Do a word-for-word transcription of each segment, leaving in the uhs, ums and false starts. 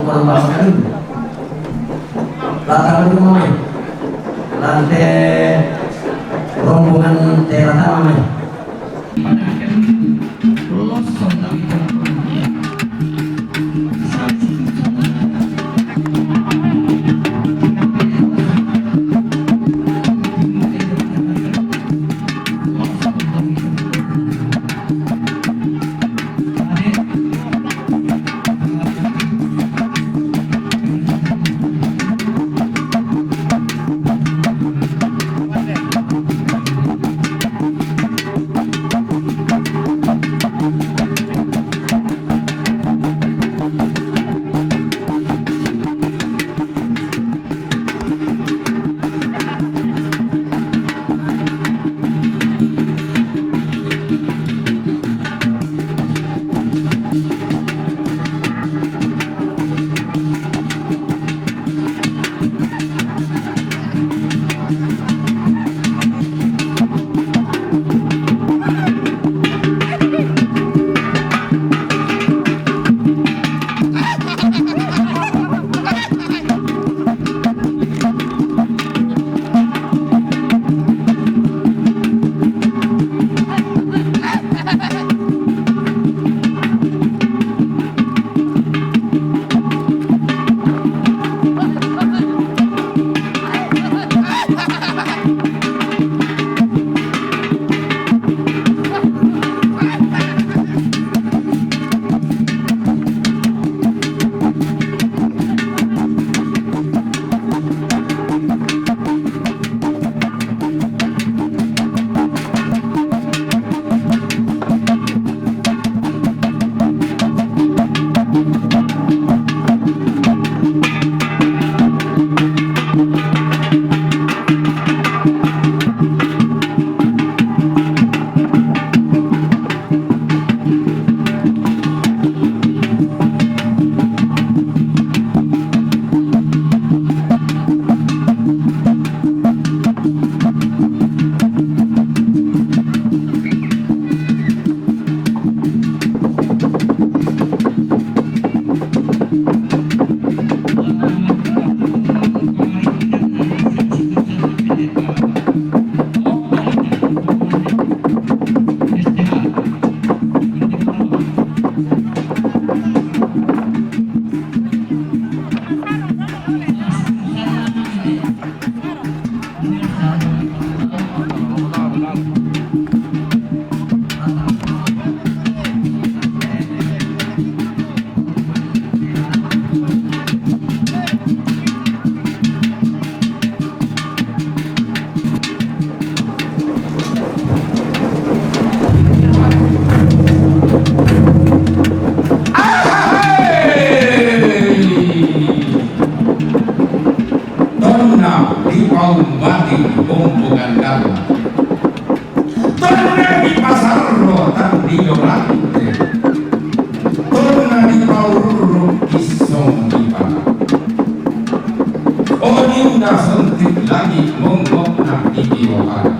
Kurang balas kan? Latar dulu, Mama. Lantai rombongan tera tama, Mama. Tonna dipaumbati bombongan dalla. Tonna dipasarro tandilo lante. Tonna dipaurru issong dipala. Oninna sontik langi mongngokna ditiropana.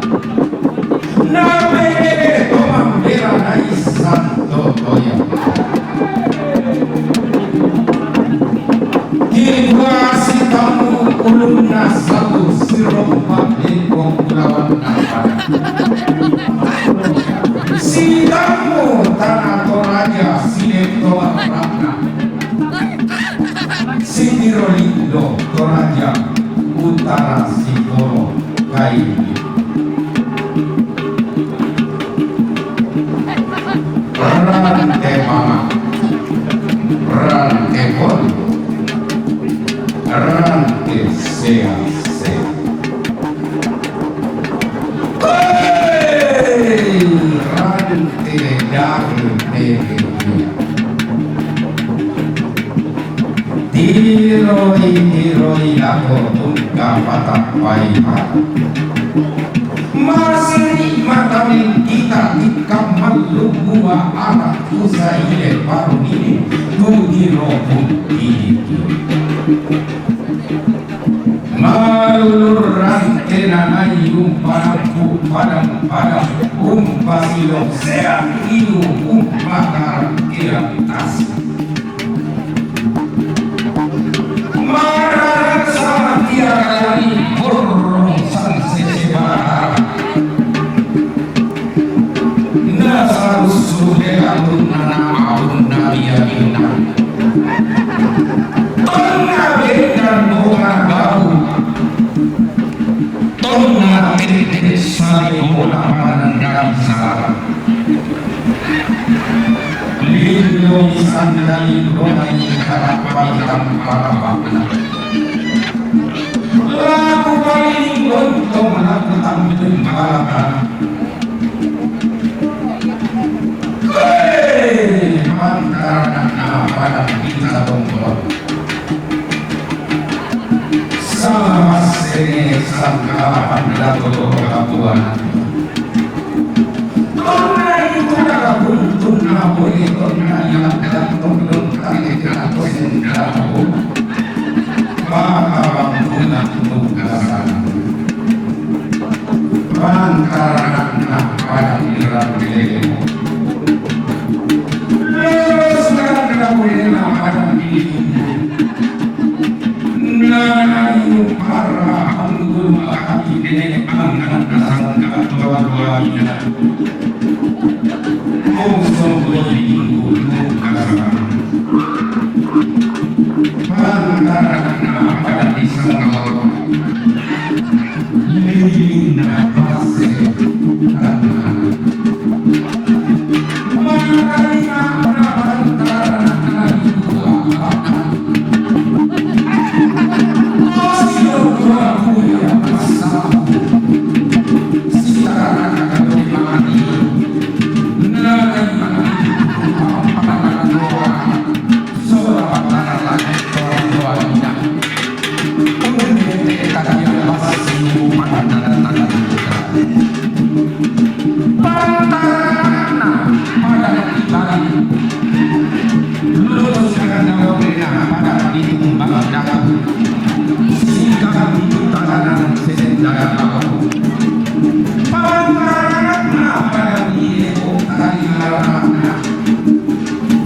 Napegere to mambela naissan to toya. Kikua sitammu ulunna sapu sirompa lengkong ulawanna pada. Sitammu tana Toraja siletto arra'na. Sitiro lindo Toraja utara siporo kaingi. Rante mama, rante pon, rante sea-sea. Hei, rante daging nenek. Tiroi-tiroi lako tungka patappai ha. Masiri mata mendita tikka mallumua anak usaile parunini tu diropun didiki. Malulur rante nanai umpanampu padang-padang umpasilong seang iu umpakarang keang asli. Marasa tiada lagi burung sang sesebara. Nasa sudah aku nana abun nabi abina. Tengah bendan bukan gabu. Tengah titik saling mula pandang salah. Lindungi sandali doai harapan tanpa makna. Laku paling untung laku tampil balatan. Hei, mantarana pada kita tongkol. Sama sene sangka anda tongkol kapuan. Tona itu na buntu na bole tona yang dalam tongkol kami kita tongkol. Maka bangunan tunggasan. Bangkaran pada pikiran dirimu. Luruskan kena pada dirimu. Nanayu para anggul makati nenek angkat nasangka dua-duanya. Kosong bodi minggu nungkasan. Pangaran pada pisang awal. Lilin na pasir. Pantarana pada ketiban. Lurus karena wabena pada ketimbang dalam. Sikap itu tananan sedendara. Pantarana pada diri kota di marana.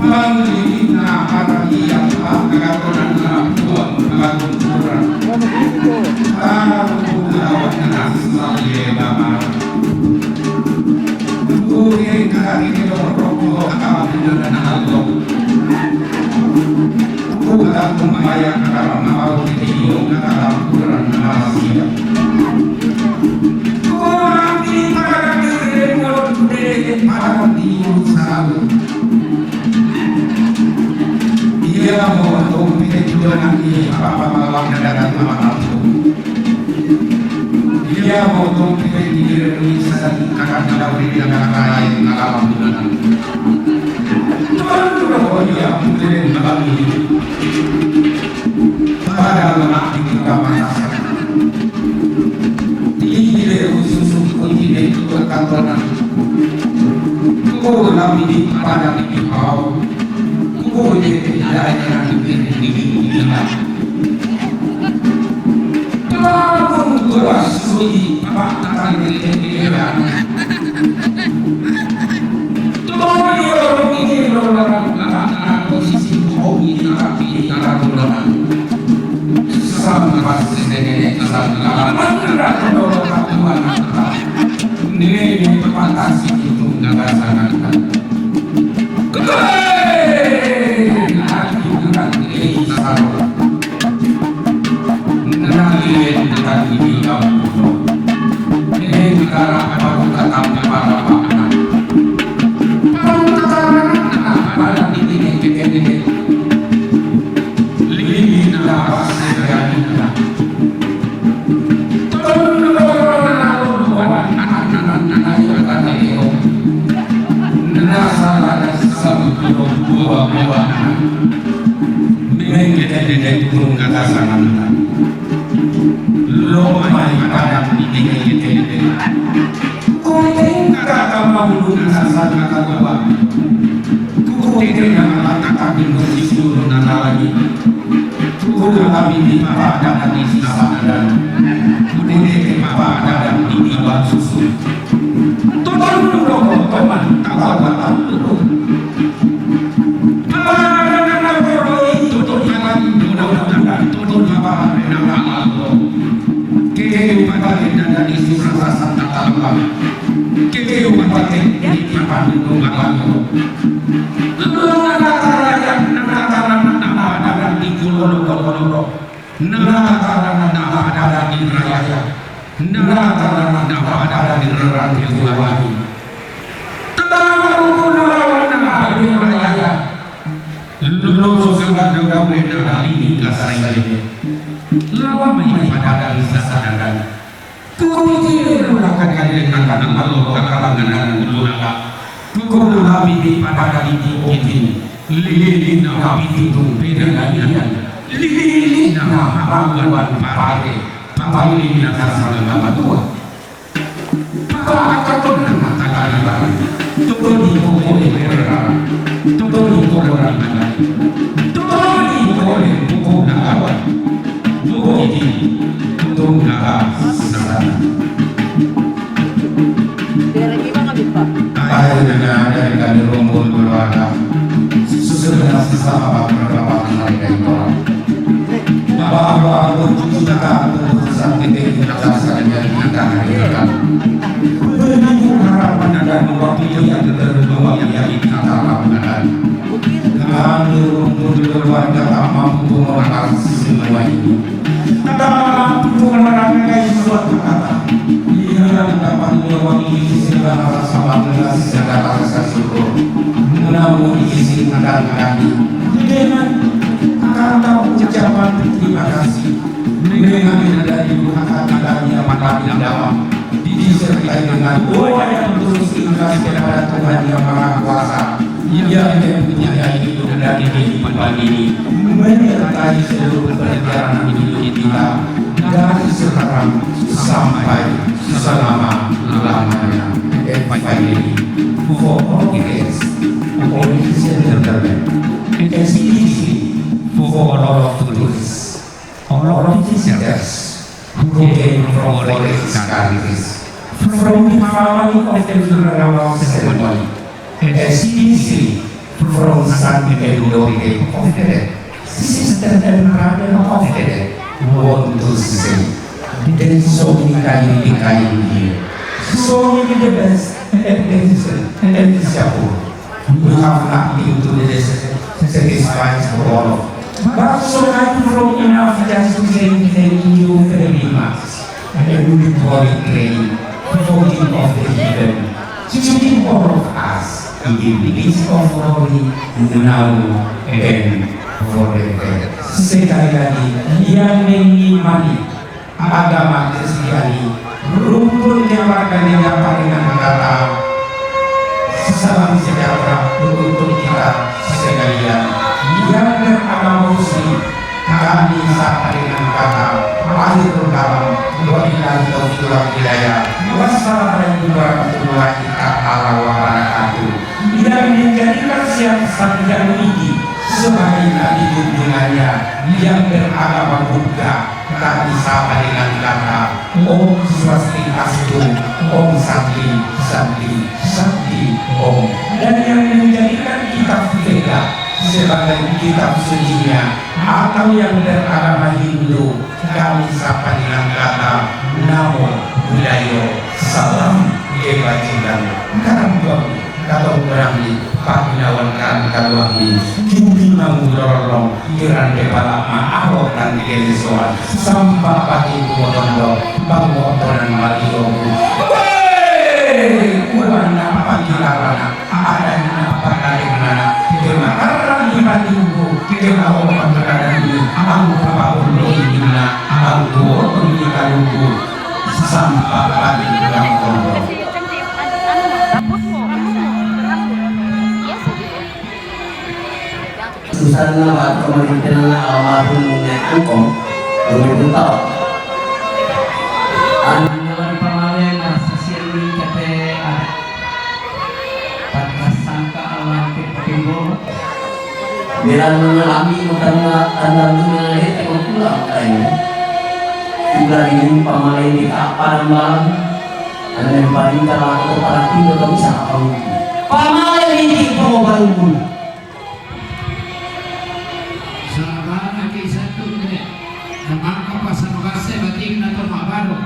Panglilina para iya pangkagatonanna Puang Panguturan. Para punggawa nasa iya mama. Kuring kari roko akan nana Allah. Kuring kumbaya kara mau video kara kurang nasi. Kurang di para kiri roko para di usaha. Iya mau tumpik jualan di apa mawang dagangan mawang. Iya mau tumpik di diri bisa kakak tidak beri dagangan lain kalau bulan. Tuhan juga oh iya mungkin kami. Pada lemak di kamar. Tinggi dari khusus kunci dari kantoran. Kau nabi di pada di kau. Kukunin daya diri diri. Lamun kuras suci patang diri diri. Tuh orang ini orang orang posisi hobi tapi orang orang. Sampai sini sama orang orang. Ini fantasi itu nggak sangat. Kuring kata maulud asal kata gua. Kuring kata kata bingung di seluruh nana lagi. Kudu kami di papadan di sabadan. Kudu di papadan di tiba susu. Tuhan rokok teman tawa tawa. Papadan rokok itu tuh jangan mudah-mudahan tuh Kekeupaten di papanunungan. Nataran, nataran, nataran di kulon-kulon. Nataran, nataran di raya. Nataran, nataran di raya. Tahu kuna lawan nataran di raya. Lulusan dawe dari kasai. Lawan mai pada bisa sadang. Kutikir mulakan dengan Allah kakalangan ulula. Kukudu nabi di pada di bukit. Lilin nabi di bukit. Lilin nabi di bukit. Pamilin nabi di bukit. Pakakatun nabi di bukit. Tutun di bukit. Tutun di bukit. Tutun di bukit. Buku ini tunggal sana. Akhirnya dari kami rumpun keluarga sesudah sama bapak mereka itu bahwa untuk kita untuk sampai kita saja kita hadirkan. Beribu harapan dan waktu yang terbawa yang kita harapkan. Kami untuk keluarga tak mampu mengatasi semua ini. Tak mampu merangkai suatu kata yang dapat mewakili segala rasa bangga, segala rasa syukur. Namun izinkan kami dengan kata ucapan terima kasih dengan dari kata-kata yang paling dalam disertai dengan doa yang terus ikhlas kepada Tuhan Yang Maha Kuasa. Ia mempunyai hidup dan kehidupan ini menyertai seluruh perjalanan hidup kita dari sekarang sampai selama-lamanya. And finally, for all guests, all visitors, and especially for all tourists, all visitors who came from foreign countries, from the family of the funeral ceremony, especially from San Pedro of the dead, sister and brother of the dead, want to say, there's so many kind of kind here, so many the best and the and the we have nothing to satisfy for all. But so I from enough just to say thank you very much. And we call it praying for the of the heaven. Keeping all of us in the midst of glory now and forever. Sekali lagi, yang mengimani agama Kristiani, rumpun keluarga yang dapat dengan kata salam sejahtera untuk kita sekalian. Yang beragama Muslim, kami sapa dengan kata akhirul kalam. Wabillahi taufiq wal hidayah. Wassalamualaikum warahmatullahi taala wabarakatuh. Yang menjadikan siang sabda ini sebagai nabi junjungannya yang beragama Buddha, kami sapa dengan kata Om Swastiastu, Om Santi, Santi, Santi, Om. Dan yang menjadikan kitab Veda sebagai kitab sucinya atau yang beragama Hindu, kami sapa dengan kata Namo Buddhaya, salam kebajikan. Karam kami, katong berani, panginawan karam kaluang ni, kimpi mangulorong, kiran kepala ma ahok dan kelesoan, sampa pati kumotondo, pangotonan malioku. Weh! Kuana pati larana, ada yang apa kali mana, kita makarang di pati kuku, kita mau pangkadang ini, aku apa pun ini mana, aku pun di kaluku. Sampa pati kulang kondo. Susanna wa kamarintenna almarhum Nek Angkong, dua ribu tahun. Anu pamale marasa sirni kate ada. Patasangka alam timbul. Bilang mengalami utama tanda dunia itu pulang kayu. Udah ini pamale di apa dan balang. Anu paling terlalu para tiga tak bisa apa mungkin. Pamale di tiga baru pun. Sabar lagi satu menit. Nampak apa sama kasih batin atau mak baru.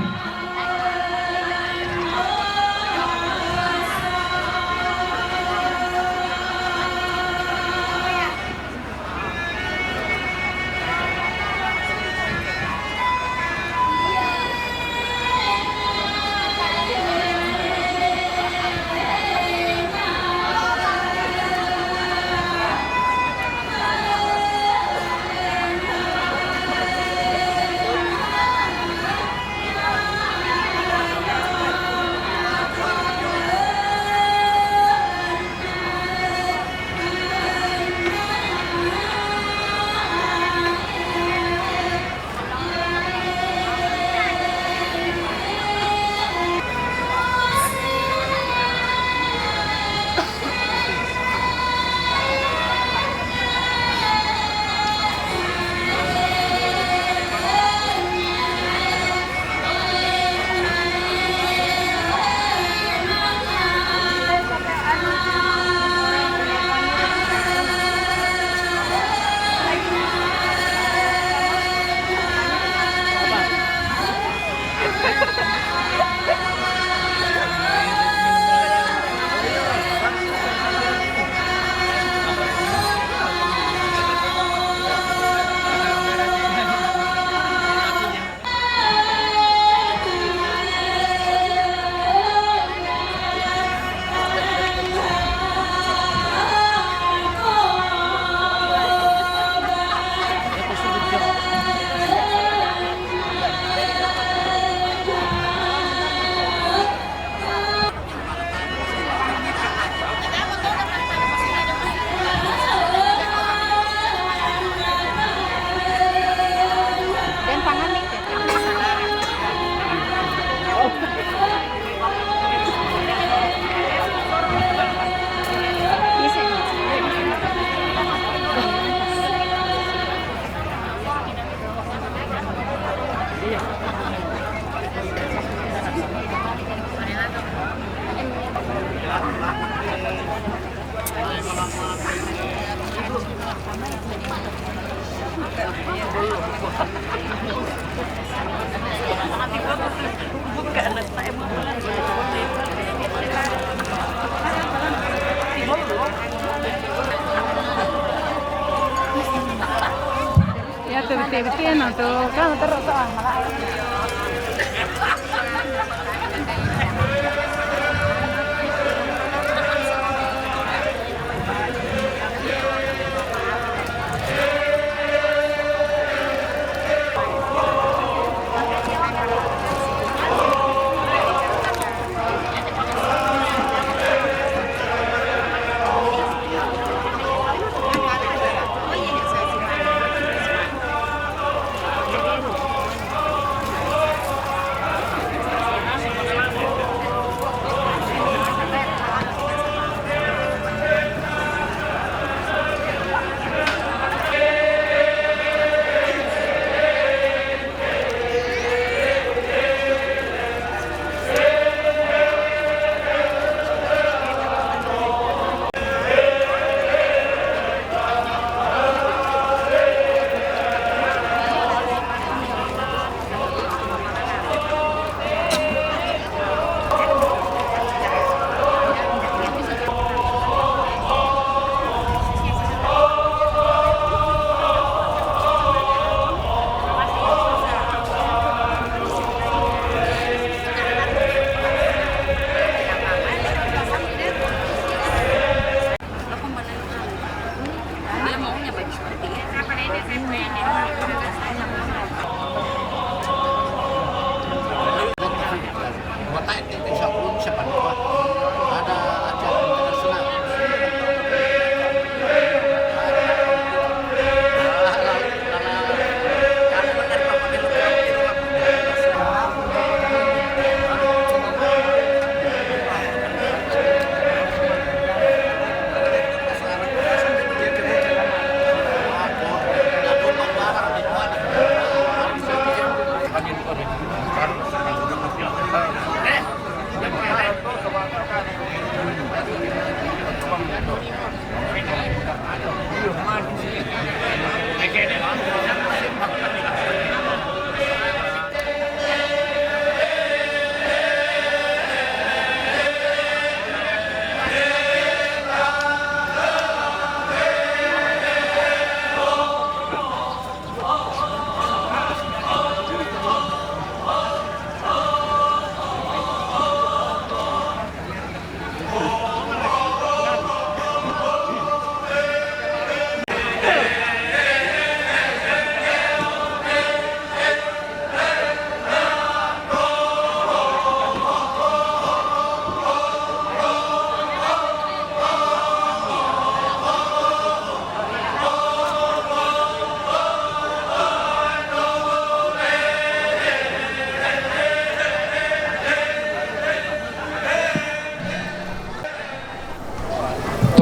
Ya, tu betul-betul nang tu. Kan terus ah, malah.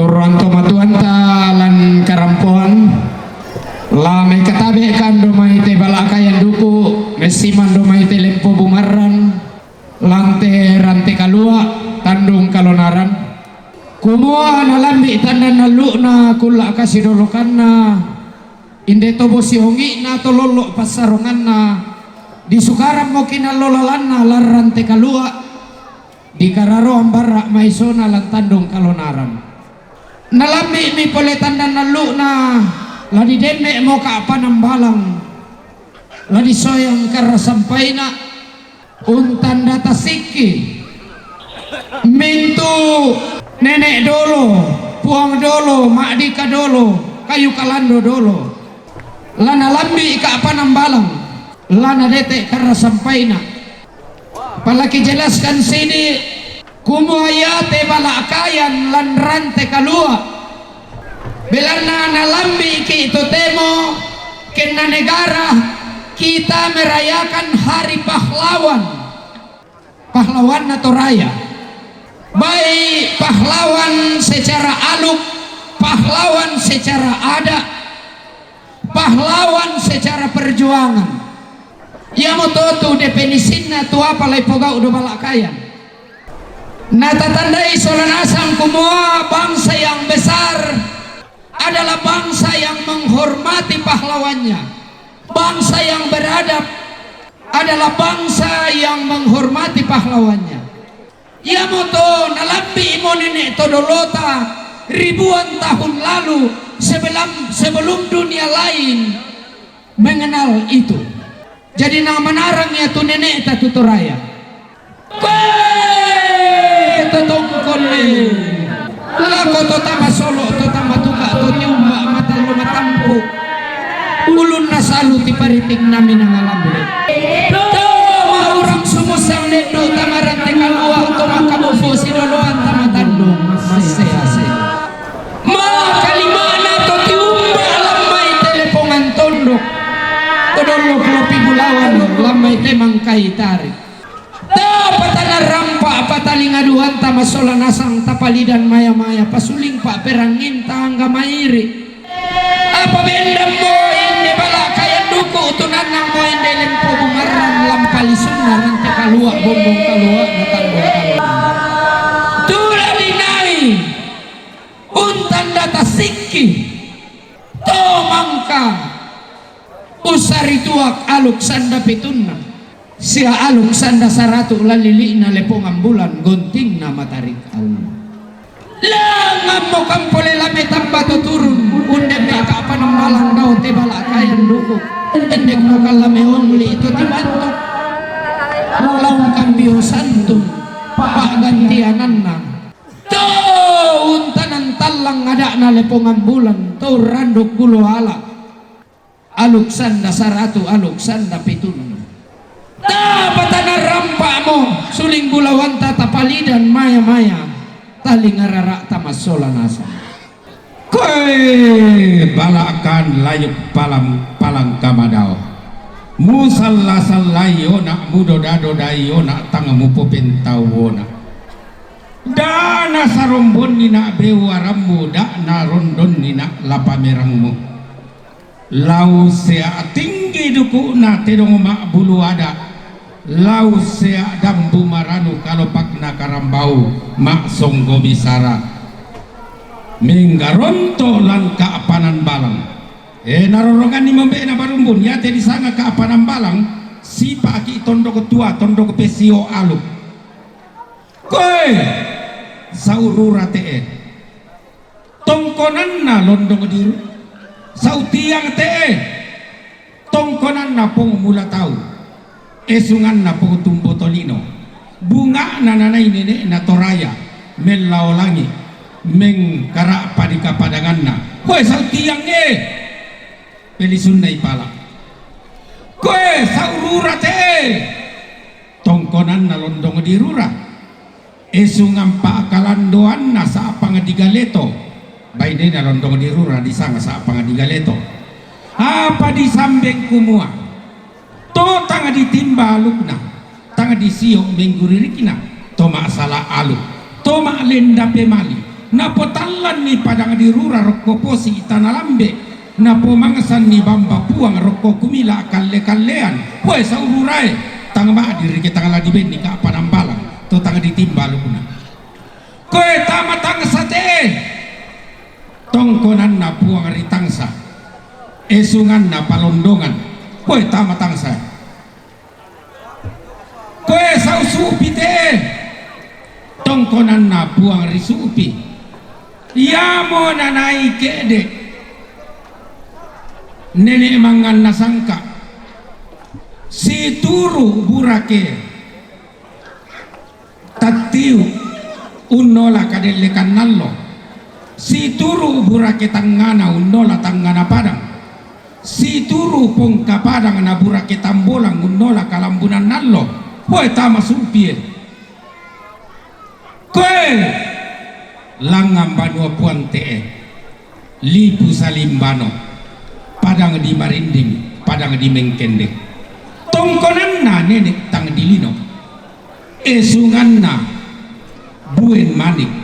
Torang tomatuanta lan karampoan, la mai katabe kan do mai te Balakayan Duku, mesiman do mai te Lempo Bumarran, lan te Rante Kalua, Tandung Kalonaran. Kumua nalambi tanda nallu'na kulla kasidolokanna, inde tobo siongi'na to lollo passaronganna, disukaran mo kinallolalanna lan Rante Kalua, dikararoan barra maisona lan Tandung Kalonaran. Nalambi mi pole tanda nallu'na, la didemme mo ka panambalang, la disoyang karra sampaina, untanda tasikki mintu Nenek Dolo, Puang Dolo, Ma'dika Dolo, Kayu Kalando Dolo. La nalambi ka panambalang, la nadete karra sampaina. Pala kijelaskan sini, kumua iate Balakayan lan Rante Kalua. Belanna nalambi ki totemo, kenna negara kita merayakan Hari Pahlawan. Pahlawanna Toraya. Baik pahlawan secara aluk, pahlawan secara adat, pahlawan secara perjuangan. Iamoto tu definisinna tu apa la ipogau' do Balakayan. Natatandai sola nasang kumua bangsa yang besar adalah bangsa yang menghormati pahlawannya. Bangsa yang beradab adalah bangsa yang menghormati pahlawannya. Iamoto nalambi' mo nene' to dolota ribuan tahun lalu, sebelum, sebelum dunia lain mengenal itu. Jadi namanarang ia tu nene'ta tu Toraya. Koe to tongkon e, lako to tama solo', to tama tuka', to tiumba' mata lu matampu', ulunna salu ti pariting nami nangalambe. To ma'urang sumusang neddo' tama rante kalua', to makabombo sidoloan tama tandung masse-ase. Makalimana to tiumba' lammai te Lepongan Tondok, to dollok lopi bulawan lammai te Mangkai Tarik. Tapatana rampa' patalinga duanta massola nasang tapalidan maya-maya pasuling pa'perangnginta angga mairi'. Apa bendammo inde bala' kayan duku' tunannangmo inde lempo bumarran lampalisunna rante kalua' bombong kalua' na tandung kalua'. Tula dinai untanda tassikki to mangka ussarituak aluk sanda pitunna. Sia aluk sanda saratu' lallili'na Lepongan Bulan gontinna matarik allo. Langammo kampole lame tamba to turun, undemme ka'panambalang dao te bala' kayan duku', endekmo kallame ongli' to tibantu. Laung kambio santung pa'gantiananna. To untanan tallang ada'na Lepongan Bulan, to randuk gulo ala'. Aluk sanda saratu' aluk sanda pitunna. Tapatana rampa'mo suling bulawanta tapalidan maya-maya talinga rara'ta massola nasang. Koe bala' kan layuk palang, palang kamadao. Musalla-sallai ona', mudoda-dodai ona', tang mupopentau ona'. Da' nasarombonni na' beu arammu, da' narondonni na' lapamerangmu. Lau sea' tinggi duku'na tedong ma'bulu ada', lau sea' dambu maranu kalopakna karambau ma'songgo bisara. Menggaronto' lan ka'panan balang. E, naroronganni mombe'na barumbun, iate disanga ka'panan balang, sipa'ki' tondok tua, tondok pesio aluk. Koe saurura te'e. Tongkonanna londong diru, sautiang te'e. Tongkonanna Pong Mula Tau, esunganna Pong Tumbo Tolino, bunga'na nanai nene'na Toraya, mellao langi', mengkara'pa di kapadanganna. Koe sautiang e, pelisunnai pala'. Koe saurura te'e. Tongkonanna londong dirura. Esungan pa'kalandoanna sa'pang digaleto, bainena londong dirura disanga sa'pang digaleto. Apa disambeng kumua, to tang ditimba alukna, tang disio' mengguririkna, to ma'sala aluk, to ma'lenda pemali, napotallanni padang dirura rokko posi' tana lambe', napomangsanni bamba puang rokko kumila' kalle-kallean. Koe saururae, tang ma'diri ke tang la dibenni ka'panan balang, to tang ditimba alukna. Koe tama tangsa te'e, tongkonanna puang ri tangsa, esunganna palondongan. Koe tama tangsa. Koe sau su'pi te'e, tongkonanna puang ri su'pi. Iamo nanai ke'de', nene' manganna sangka', situru' burake tattiu' unnola kadellekan allo, situru' burake tangngana unnola tangngana padang, situru' pongka padang na burake tambolang unnola kalambunan allo. Koe tama su'pie. Koe langngan banua puang te'e, Lipu Salimbano, padang di Marinding, padang di Mengkendek. Tongkonanna nene' tang dilino, esunganna Buen Manik.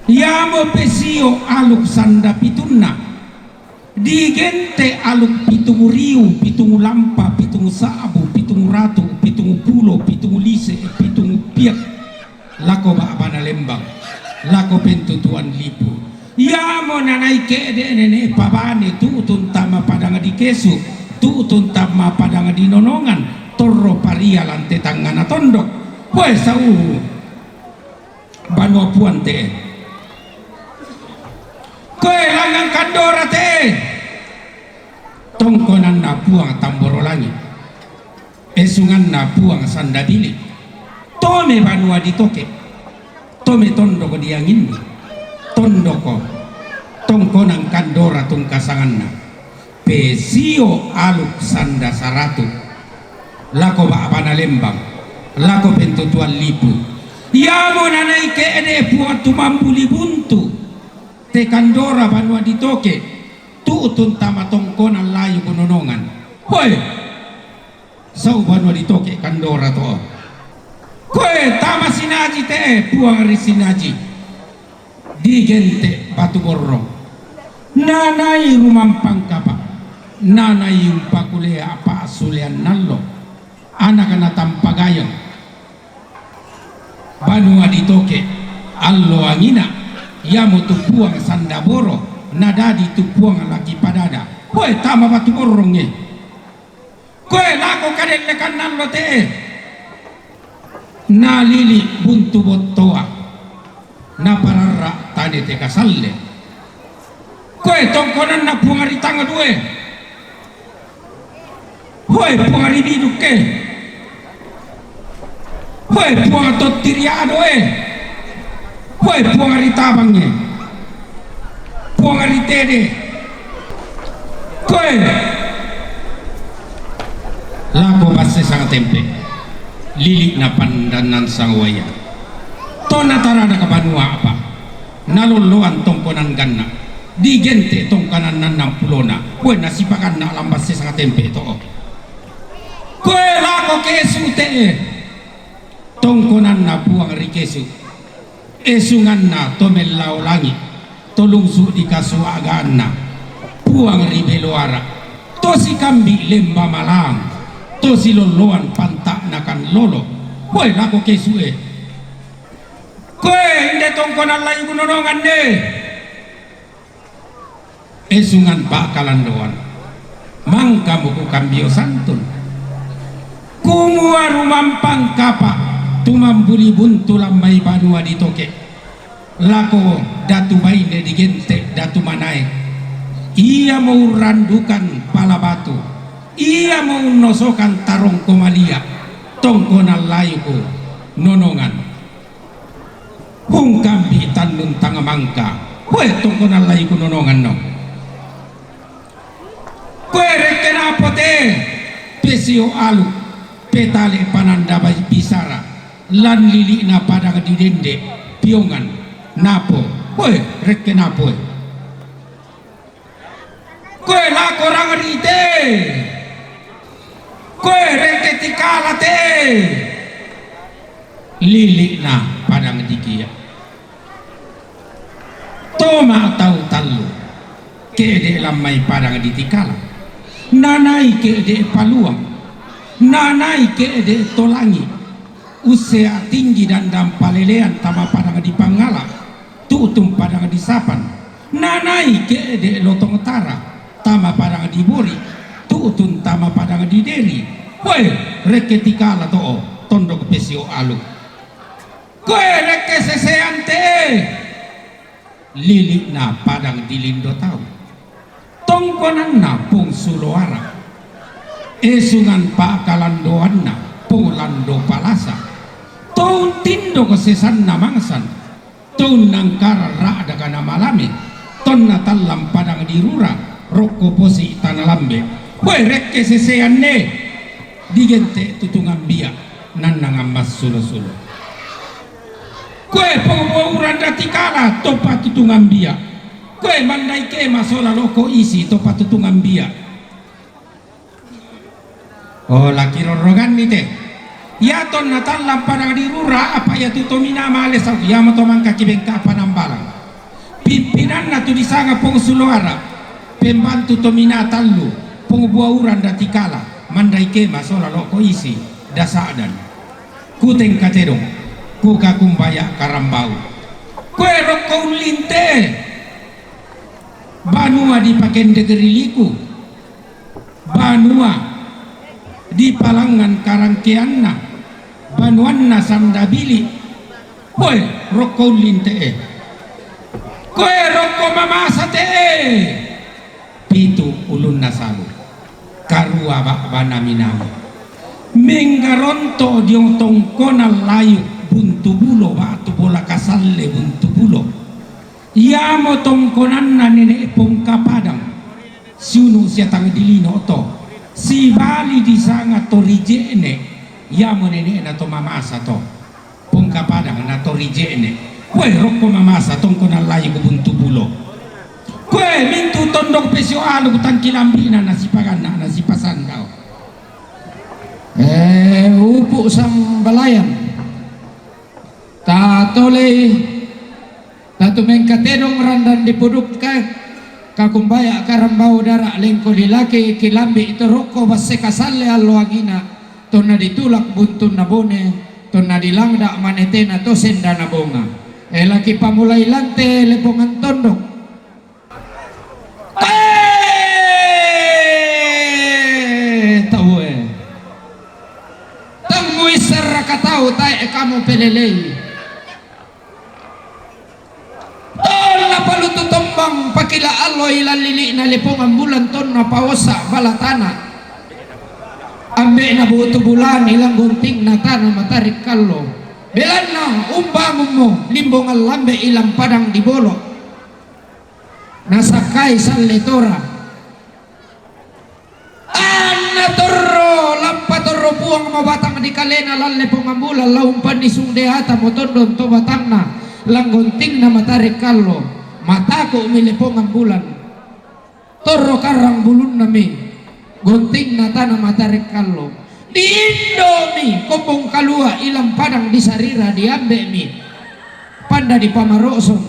Iamo pesio' aluk sanda pitunna, digente' aluk pitung riu, pitung lampa, pitung sa'bu, pitung ratu, pitung pulo, pitung lise', pitung piak, lako ba'bana lembang, lako pentutuan lipu. Iamo nanai ke'de' nene' pabane tu'tun tama padang di Kesu', tu'tun tama padang di Nonongan, torro parialan te tangngana tondok. Hoe, sau banua puang te'e. Koe langngan Kandora te'e, tongkonanna Puang Tamboro Langi', esunganna Puang Sandabili'. Tome banua ditoke', tome tondoko dianginni, tondoko tongkonan Kandora tungka sanganna. Pesio Aluk Sanda Saratu, lako ba'bana Lembang, lako pentutuan lipu. Iamo nanai ke'de' Puang tumambuli buntu te Kandora banua ditoke', tu'tun tama tongkonan layuk Nonongan. Hoe! Sau banua ditoke' Kandora to'o. Koe tama Sinaji te'e, Puang ri Sinaji, digente' batu borrong. Nanai rumampang kapa', nanai umpakulea pa'sulean allo, anakna Tampagayang. Banua ditoke' allo angina, iamo tu Puang Sandaboro, nadadi tu Puang Laki Padada. Hoe, tama batu borrongnge. Koe lako kadellekanna allo te'e, nalili' buntu bottoa, napararra' tane te kasalle. Koe tongkonanna Puang ri Tangdue. Hoe, Puang ri Bidukke. Hoe, Puang Tottiriadoe. Hoe, Puang ri Tabangnge. Puang ri Tede. Koe lako Basse Sangatempe, lili'na Pandannan Sangawaya. Tonna tarana ka banua apa, nalolloan tongkonan ganna', digente' tongkonan annang pulona. Hoe, nasipaganna' lan Basse Sangatempe to'o. Koe lako Kesu te'e, tongkonanna Puang ri Kesu, esunganna To Mellao Langi', to lungsu' di kasuaganna, Puang ri Beloara, to sikambi' Lemba Malang, to silolloan panta'na Kallolo. Hoe, lako Kesu e. Koe inde tongkonan layuk Nonongan e, esungan pa'kalandoan, mangkamo kukambio santun. Kumua rumampang kapa' tumambuli buntu lan mai banua ditoke', lako datu baine digente' Datu Manae. Iamo urrandukan pala batu, iamo unnosokan tarongko malia', tongkonan layuk Nonongan. Hungkambi' tannung tang mangka. Hoe, tongkonan layuk Nonongan no. Koe rekke Napo te, Pesio Aluk, petale' Pananda Bai Bisara, lan lili'na padang di Dende, Piongan, Napo. Hoe, rekke Napo e. Koe lako Rangri te, koe rekke Tikala te, lili'na padang di Kia. Toma tau tallu ke'de' lan mai padang di Tikala, nanai ke'de' Paluang, nanai ke'de' Tolangi', ussea tinggi dandang palelean tama padang di Pangala, tu'tun padang di Sapan, nanai ke'de' Lotong Tara, tama padang di Bori, tu'tun tama padang di Deri. Hoe, rekke Tikala to'o, tondok Pesio Aluk. Koe rekke Sesean te'e, lili'na padang di Lindo Tau. Tongkonanna Pong Suloara, esungan pa'kalandoanna Pong Lando Palasa. To untindok sesanna mangsan, to unnangkaran ra'daka namalame, tonna tallang padang di Rura, rokko posi' tana lambe. Hoe, rekke Sesean e, digente' Tutung Ambia', nannang ammassulo-sulo. Koe Pong Buaurang Datikala, toppa Tutung Ambia'. Koe Mandai Kema sola loko isi, toppa Tutung Ambia'. Oh, laki rorroganni te. Iatonna tallang padang di Rura, apa iatu Tominaa male sau, iamoto mangkaki bengka Panambalang. Pimpinanna tu disanga Pong Suloara, pembantu Tominaa tallu, Pong Buaurang Datikala, Mandai Kema sola loko isi, Dasa'dan. Kuteng katedong, kukakumbaya karambau. Koe rokko ullinte, banua dipakendek ri liku. Banua di Palangan karangkeanna, banuanna Sandabili. Koe rokko ulling te'e. Koe rokko mamasa te'e. Pitu ulunna salu. Karua ba'bana minang. Menggaronto dio tongkonan layu Buntu Bulo ba'tu bola kasalle Buntu Bulo. Iamo tongkonanna Nenek Pongka Padang. Siunu sia tang dilino to. Sibali disanga to rije'ne. Iamo nene'na to mamasa to. Pongka Padang na to rije'ne. Koe rokko mamasa tongkonan layu ku Buntu Bulo. Koe mintu tondok pesio alu tangki lambina na sipaganna na sipasandao. Eh, upu sambalayan. Tatolei Tatu mengkatedong randan dipudukka, kakumbaya karambau dara lengko dilaki kilambi torokko basse kasalle allo angina, tonna ditulak buntunna bone, tonna dilangda manetena to sendana bonga. Elaki pamulai lante lepongan tondok. Eh, taue. Tang muissarraka tau tae kamu pelelei. Tonna palutu tombang pakila allo ilallilikna lepongan bulan tonna paosa bala tana. Ambe'na butu bulan ilang gontingna tana matarik kallo. Belanna umbangunmu limbongan lambe ilang padang di bolo. Nasakkai salle tora. Anna torro, lappa torro Puang mabatang di kalena lalle pongambulan, laumpanni sung deata motondon to batangna, langgontingna matare kallo, mataku'mi le pongambulan. Torro karrang bulunnami, gontingna tana matare kallo. Di Indomi, kombong kalua, ilang padang di sarira, diambe'mi. Panda di pamarosong,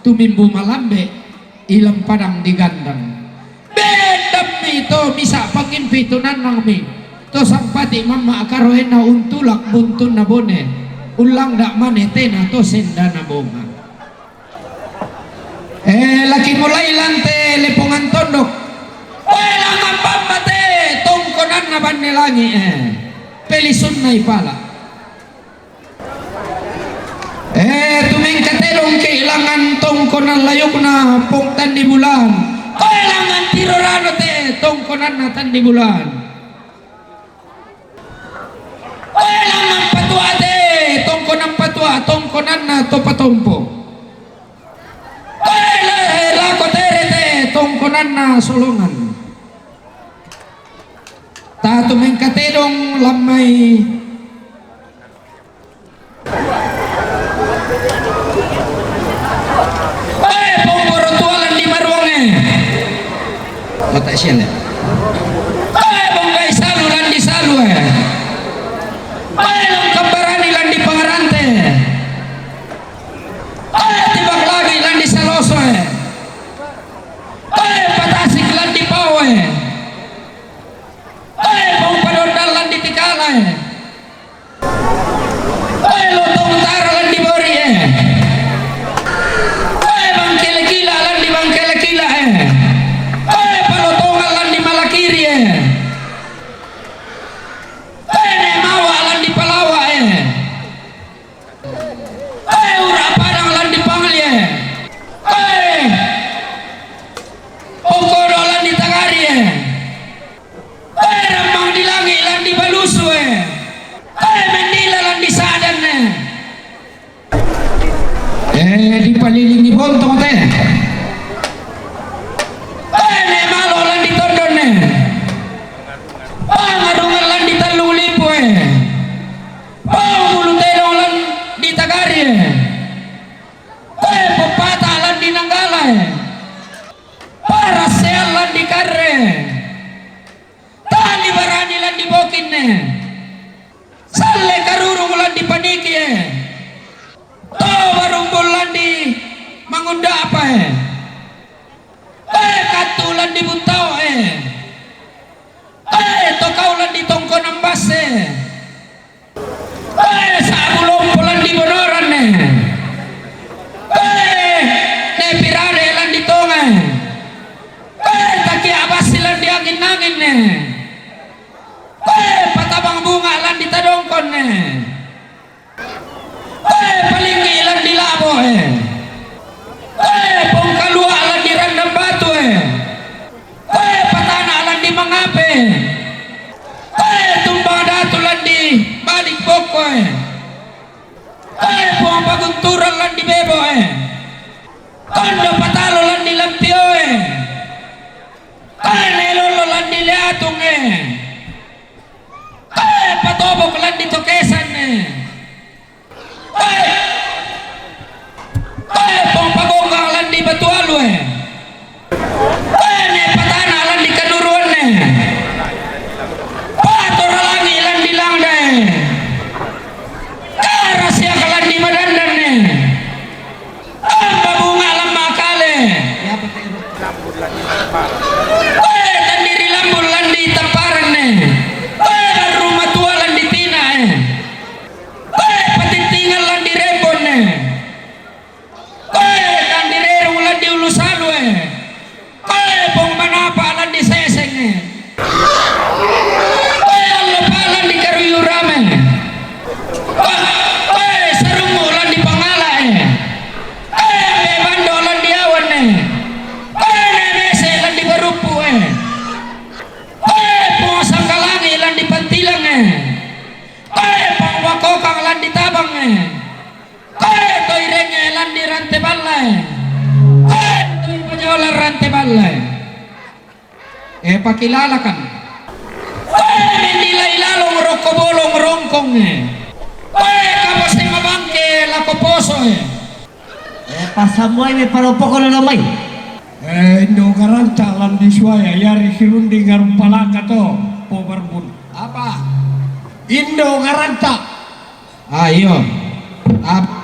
tumimbu malambe, ilang padang di gandang. Bendammi to misa pangimpi tu nannangmi to sampati mamma karoenna untulak buntunna bone, ullangda mane tena to sendana bonga. Eh, laki mulai lante lepongan tondok. Oe langan pammate tongkonanna banne langi, eh. Pelisunnai pala. Eh, tumengkatedongki langan tongkonan layukna Pong Tandi Bulan. Koe langan tiro rano te tongkonanna Tandi Bulan. Koe langan patua te tongkonan patua tongkonanna to patompo. Koe le lako tere te tongkonanna Solongan. Tatu mengkatedong lammai. Oe, Pong Borotua landi maruange. Mata sian, eh. Oe, Pong Gai Salu landi salue. Oe, Long Kambarani landi pangarante. Oe, Tibak Lagi landi salosoe. Oe, Patasik landi paoe. Oe, Pong Padondang landi tikalae. Oe, Lotong Utara landi borie. Oe, Bangkele Kila landi Bangkele Kilae. Oe, Palotongan landi malakirie. Oe, Nemawa landi palawae. Oe, Ura Padang landi panglie. Oe, Pongkodo landi tagarie. Oe, Rambang di Langi landi balusue. Oe, Mendila landi sadanne. Eh, dipalilingi bontong te. Oe, Ne Malo landi tondonne. Oe, Ngarungan landi tallung lipue. Oe, Mulu Tedong landi tagarie. Oe, Pepata landi nanggalae. Paraseang landi karre. Tali barani landi bokinne. Salle karurung landi panikie. To barumbul landi mangunda apae. Oe, Kattu landi buttaoe. Oe, Tokau landi tongkonan basse. Oe, Sabu Lompo landi bonoranne. Oe, Nepirade landi tongae. Oe, Takia Bassi landi angin-anginne. Eh, tu pajalan rante balle. Eh, pakilalakan. Eh, mendilai lalong rokko bolong rongkong, eh. Eh, kabose mabangke lako poso, eh. Eh, pasammuai mi parompoko na mai. Eh, indo garanta landi suaya, yari sirunding arumpalaka to, po barbun. Apa? Indo garanta. Ah, iyo. Ap-,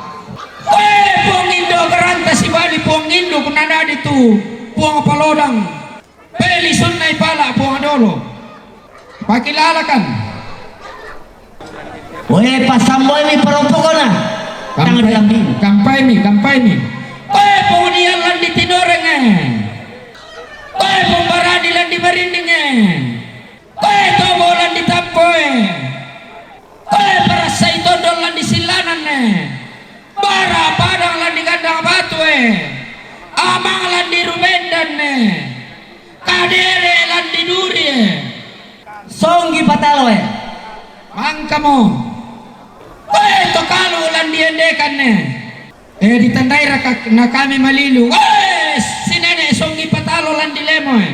Weh, Puang Indo garanta sibali Puang Indo kunanadi tu Puang Palodang. Peli sunnai pala Puang Dolo. Pakilalakan. Weh, pasamboimi parompokona. Tang Kampai, diambi. Kampaimi, kampaimi. Weh, Puang Diallan di Tinoreng, eh. Weh, Puang Barani lan di Marinding, eh. Koe Tobo lan di Tampoe. Koe Parassai Tondong lan di Sillanan e. Bara Padang lan di Gandang Batu e. Amang lan di Rubendan e. Kadere lan di Duri e. Songgi Patalo e. Mangkamo. Koe Tokalu lan di Endekan e. Eh, ditandai raka na kami malilu. Weh, si Nene Songgi Patalo lan di Lemo e.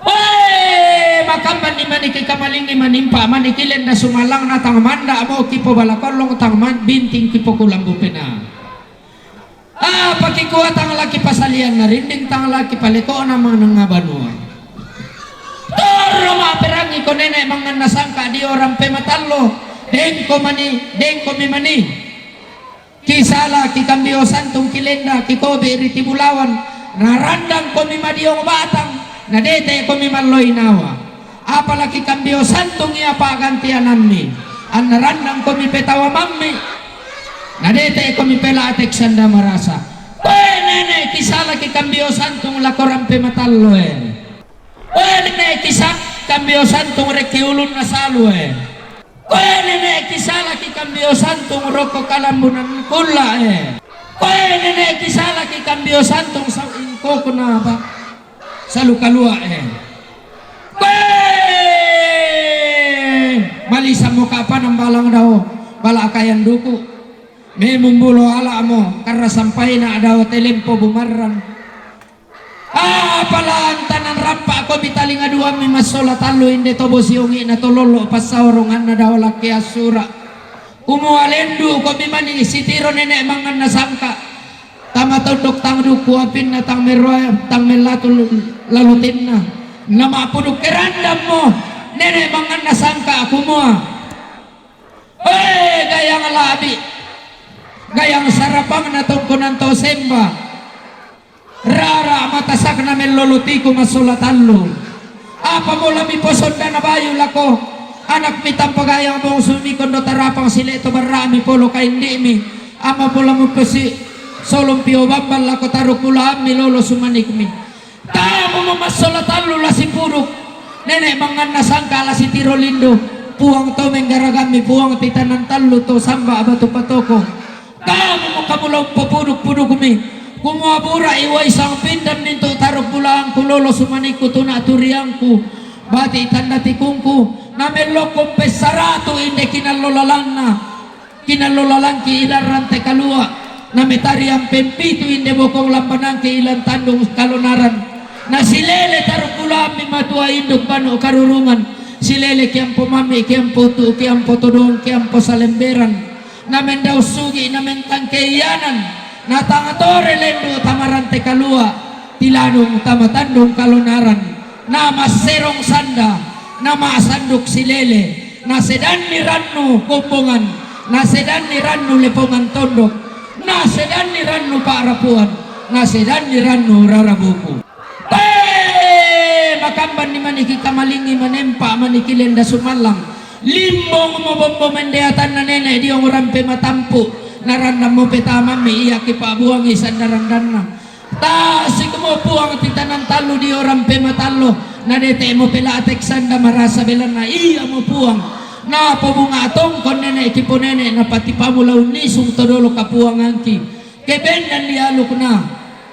Weh, makamban ni maniki kamalingi manimpa maniki lenda sumalang na tang manda mo kipo balakollong tang man binting kipo kulambu pena. Ah, pakikua tang laki pasalian na rinding tang laki paleko na mananga banua. Torro ma perangi ko Nene manganna sangka di orang pematallo. Dengko mani, dengko mi mani. Kisala, kikambio santung, kilenda, kikobe ri tibulawan, narandang komi madiong batang, nadete komi malloi nawa. Apala kikambio santung ia pagantianammi, anna randang komi petawa mammi, nadete komi pelatek sanda marasa. Koe Nene, kisala kikambio santung lakoran pematallo e. Koe Nene, kisa kambio santung rekki ulunna salu e. Koe Nene, kisalaki kambio santung rokko kalambunan kulla e. Koe Nene, kisalaki kambio santung sau ingkokuna apa? Salu kalua e. Koe malisammo kapanang balang dao, bala akayan duku. Memumbulo alamo, karra sampaina dao telempo bumarran. Apala antanan rampa komi talinga duammi massola tallu inde tobo siongi na tolollo passaoronganna dao lakke assura. Kumua lendu komi mani sitiro Nene manganna sangka. Tama tondok tang duku apinna tang merua tang mellatu lalutinna. Nama puduk kerandammo Nene manganna sangka kumua. Hei, gayang labi, gayang sarapangna tongkonan to semba. Rara matasakna mellolotiku massola tallu. Apa mola mi posondana bayu lako anakmi tampa gayang bongsumi kondo tarapang sileto barrami polo kaindi'mi. Ama mola mupesi solompi obambal lako tarukulaammi lolo sumanikmi. Kamu mo massola tallu la sipuduk. Nene manganna sangka la sitiro lindo. Puang to menggaragammi puang titanan tallu to samba batu patoko. Kamu mo kamu la umpapuduk-pudukmi. Kumua burai waisang pindan mintu taruk bulaangku lolo sumanikku tuna turiangku. Bati tanda tikungku. Namellokko pessaratu inde kinallo lalanna. Kinallo lalangki ilang rante kalua, nametari ampempitu inde bokong lambanangki ilang tandung kalonaran. Nasilele tarukulaammi matua induk banu karurungan, silele kiampo mammi, kiampo tu, kiampo todong, kiampo salemberan. Namendau sugi, namentangke ianan, natangtore lendu tamarante kalua, tiladung tama tandung kalonaran. Namasserong sanda, namasanduk silele, nasedanni rannu kombongan, nasedanni rannu lepongan tondok, nasedanni rannu pa'rapuan, nasedanni rannu rarabuku. Pe! Makambanni maniki kamalingi manempa maniki lenda sumallang. Limbong mo bombo mendeatanna Nene diong rampe matampu, narandammo petamammi iaki pa'buangi sandarandanna. Tasik mo Puang titanan tallu dio rampe matallo, nadete mo pelatek sanda marasa belanna iya mo Puang. Napobunga tongkon Nene kipo Nene napatipamu laun nisung todolo kapuangangki. Kebendan dialukna,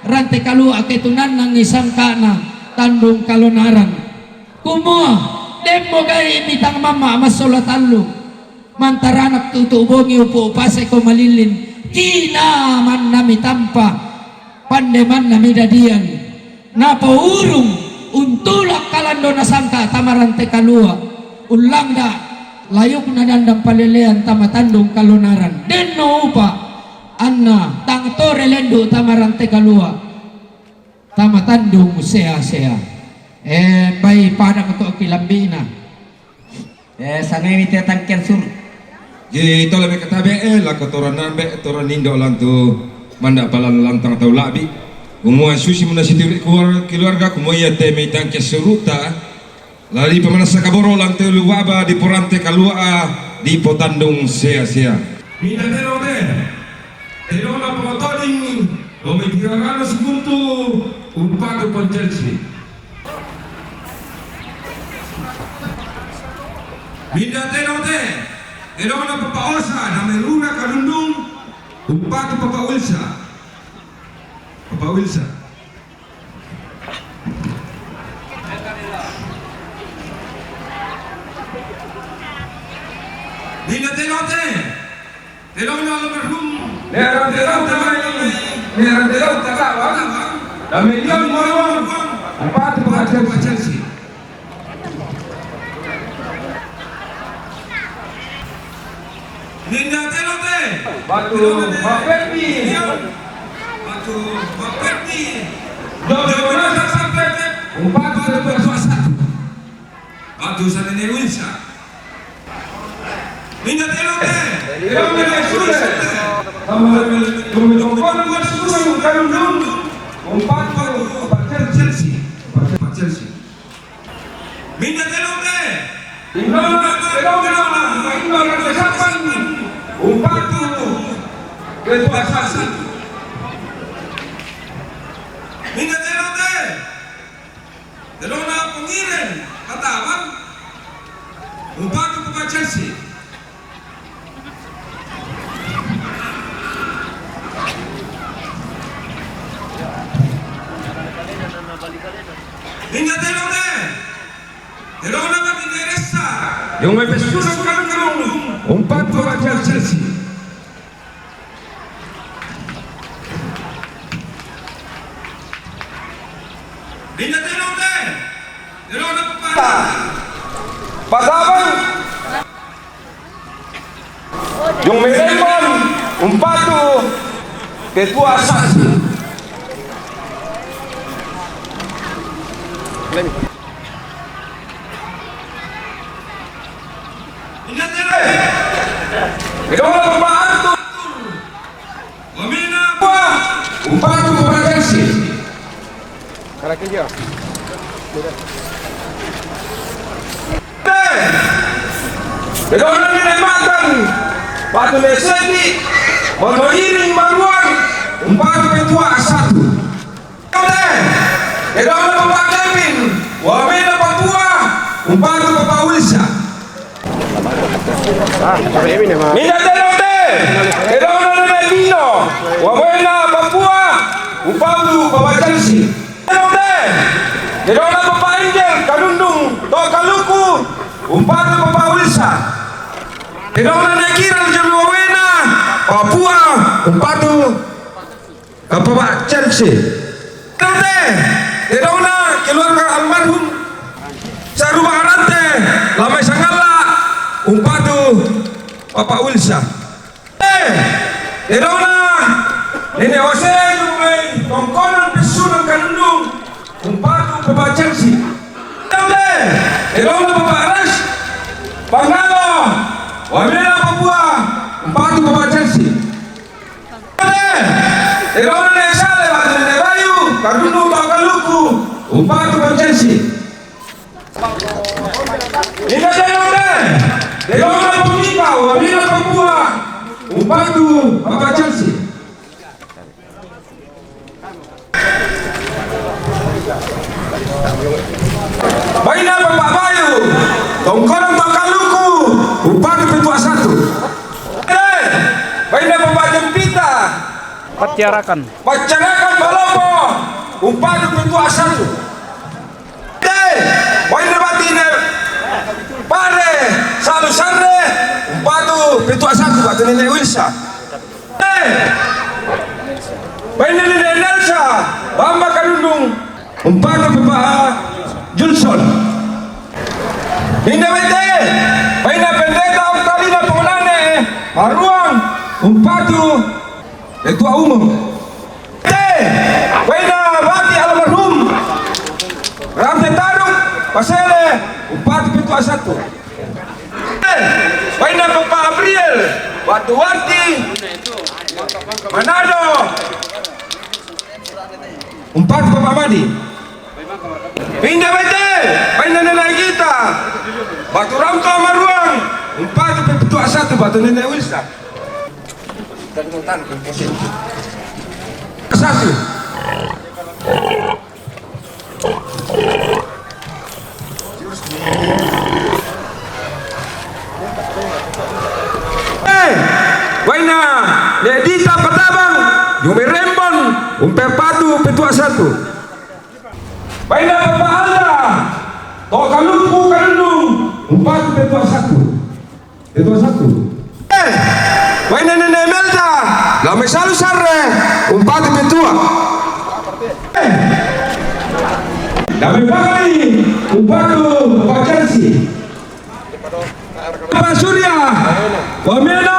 rante kalua ketunannangi sangkana, tandung kalonaran. Kumua, demmo gai mitang mamma massola tallu. Mantaranak tutu bongi upu upaseko malillin. Kina mannami tampa. Pandemanna midadian, napourung untulak kalando nasangka tama rante kalua, ullangda layukna dandang palelean tama tandung kalonaran. Denno upa anna tang tore lendu tama rante kalua, tama tandung sea-sea. Eh, bai pada kotoki lambina. Eh, sanemi te tangkian suru. Ji tole me katabe, eh, lako toran nambe, toran nindo lantu manda palan lantang tau labi. Kumua susi muna siti keluar-, keluarga, kumua ia te me tangkian suru ta. Lali pamanasa kaboro lantu luaba di porante kalua di potandung sea-sea. Minda tero te. Tero na potoding, domi tirarana sikuntu, umpatu poncelsi. Minda tero te, tero na Papa Osa, na merura kadundung, umpatu Papa Ulsa. Papa Ulsa. Minda tero te, Tero na almarhum. Nera tero tamai, nera tero takawa. Dame lion moro, umpatu Papa Celsi. Minda tero te. Batu Mapepi. Batu Mapepi. Dodo Mapepi. Umpatu Papa Satu. Batu sa nene Wilsa. Minda tero te. Tero te Wilsa. Sama kami tongkol buat susun kalundung. Umpatu Papa Celsi. Papa Celsi. Minda tero te. Inona, tero te, inona, inona, umpatu Ketua Satu. Minda tero te. Tero na Pongiren Katawan, umpatu Papa Celsi. Minda tero te. Tero na Martin Eresa. Yung may pesunan kalundung, umpatu Papa Celsi. Minda tero te. Tero na Papa. Pataban. Yung may lemon, umpatu Ketua Satu. Minda tero te. Tero na Papa Arthur. Wamena. Umpatu Papa Celsi. Tero na Nene Matan. Batu Meseti. Mono Iring Maruang. Umpatu Ketua Satu. Tero na Papa Kevin, wamena Papua, umpatu Papa Ulsa. Minda tero te. Tero na Nene Dino, wamena Papua, umpatu Papa Celsi. Tero te. Tero na Papa Angel, kadundung Tokaluku, umpatu Papa Ulsa. Tero na Nene Kiral, jami wamena Papua, umpatu Papa Celsi. Tero te, tero na keluarga almarhum Saru Baharante, Lamai Sangalla, umpatu Papa Ulsa. Te, tero na Nene Jose, jumai tongkonan pesunan kalundung, umpatu Papa Celsi. Tero te, tero na Papa Aras Pangalo, wamena Papua, umpatu Papa Celsi. Tero na Nene Sale, batu Nene Bayu, kadundung Tokaluku, umpatu Papa Celsi. Minda tero te. Tero na Pumika, wamena Papua, umpatu Papa Celsi. Baina Papa Bayu, tongkonan Tokaluku, umpatu Ketua Satu. Eh, baina Papa Jempita. Pacarakan. Pacarakan Palopo, umpatu Ketua Satu. Eh, baina Batine Pare, Salu Sarre, umpatu Ketua Satu, batu Nene Wilsa. Eh, baina Nene Nelsa, Bamba Kadundung, umpatu Pepa Julson. Inde bete, baina pendeta Oktalina Ponane, Maruang, umpatu Petua Umum. Te, baina bati almarhum Ramse Taruk, Pasele, umpatu Petua Satu. Te, baina Pepa Abriel, Batu Wati, Manado, umpatu Pepa Madi. Pinda bete, baina Nene Gita, Batu Rangka Maruang, umpatu Petua Satu, batu Nene Wilsa. Satu. Eh, baina Nedita Patabang, Yumi Rembon, umpatu Petua Satu. Baina Pepa Alda, Tokaluku Kadundung, umpatu Petua Satu. Petua Satu. Eh, baina Nene Melda, Lame Salu Sarre, umpatu Petua. Eh, Lame Bakali, umpatu Pepa Chelsea. Pepa Surya, wamena,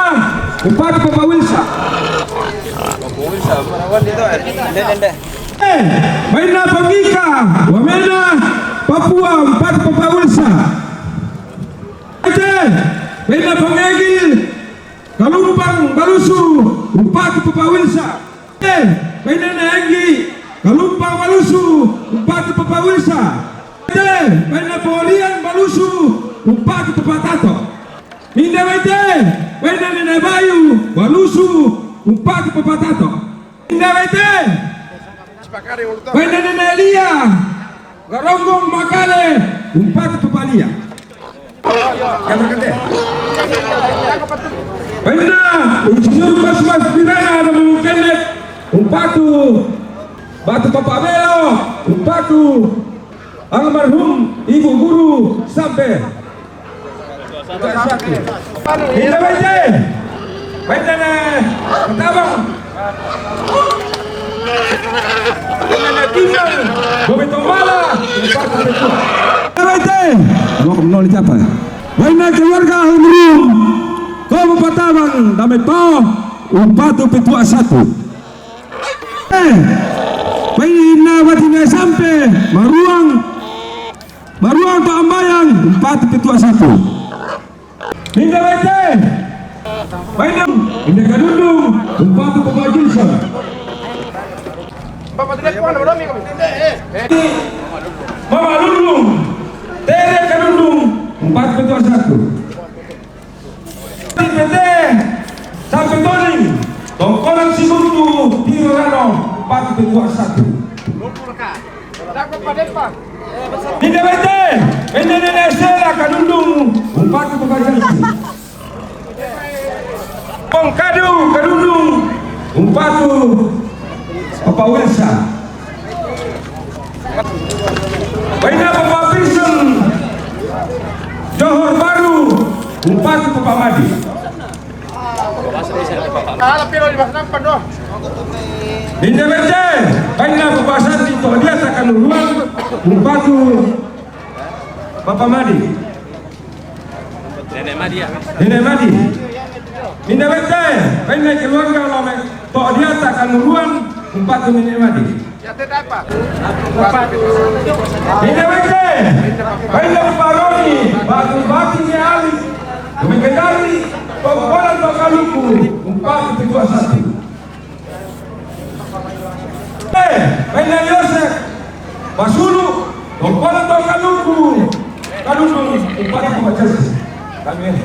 umpatu Pepa Wilsa. Eh, baina Pangika, wamena, Papua, umpatu Pepa Wilsa. Ete, baina Pangegil, Kalumpang Balusu, umpatu Pepa Wilsa. Te, baina Nene Enggi, Kalumpang Balusu, umpatu Pepa Wilsa. Te, baina Porian Balusu, umpatu Pepa Tato. Inde bete, baina Nene Bayu, Balusu, umpatu Pepa Tato. Inde bete, baina Nene Elia, Garonggong Makale, umpatu Pepa Lia. Baina Insinyur Kosmas Pirana, Namung Kenek, umpatu Batu Pepa Belo, umpatu almarhum Ibu Guru Sampe. Inde bete, baina Nene Patabang, baina Nene Timbang, Bobi Tombala, umpatu Petua. Inde bete, mau kemana siapa? Baina keluarga almarhum Kobo Patabang, Dame To, umpatu Petua Satu. Eh, baina bati Nene Sampe, Maruang, Maruang Toa Ambayang, umpatu Petua Satu. Inde bete, baina Inde Kadundung, umpatu Pepa Wilsa. Mama Lulung, Tere Kadundung, umpatu Petua Satu. Bete, Sampe Toning, Tongkonan Sikutu, Tiro Rano, umpatu Petua Satu. Inde bete, baina Nene Sela Kadundung, umpatu Pepa Chelsea. Pongkadu Kadundung, umpatu Pepa Wilsa. Baina Pepa Vincent, Johor Bahru, umpatu Pepa Madi. Inde bete, baina Pepa Santi Toa Diata Kanuluan, umpatu Pepa Madi. Nene Madi. Inde bete, baina keluarga Lame Toa Diata Kanuluan, umpatu Nene Madi. Inde bete, baina Pepa Roni, batu bati Nene Ali, Lumekendari, Tongkonan Tokaluku, umpatu Petua Satu. Eh, baina Yosef Basulu, Tongkonan Tokaluku, Kadundung, umpatu Pepa Chelsea. Kami.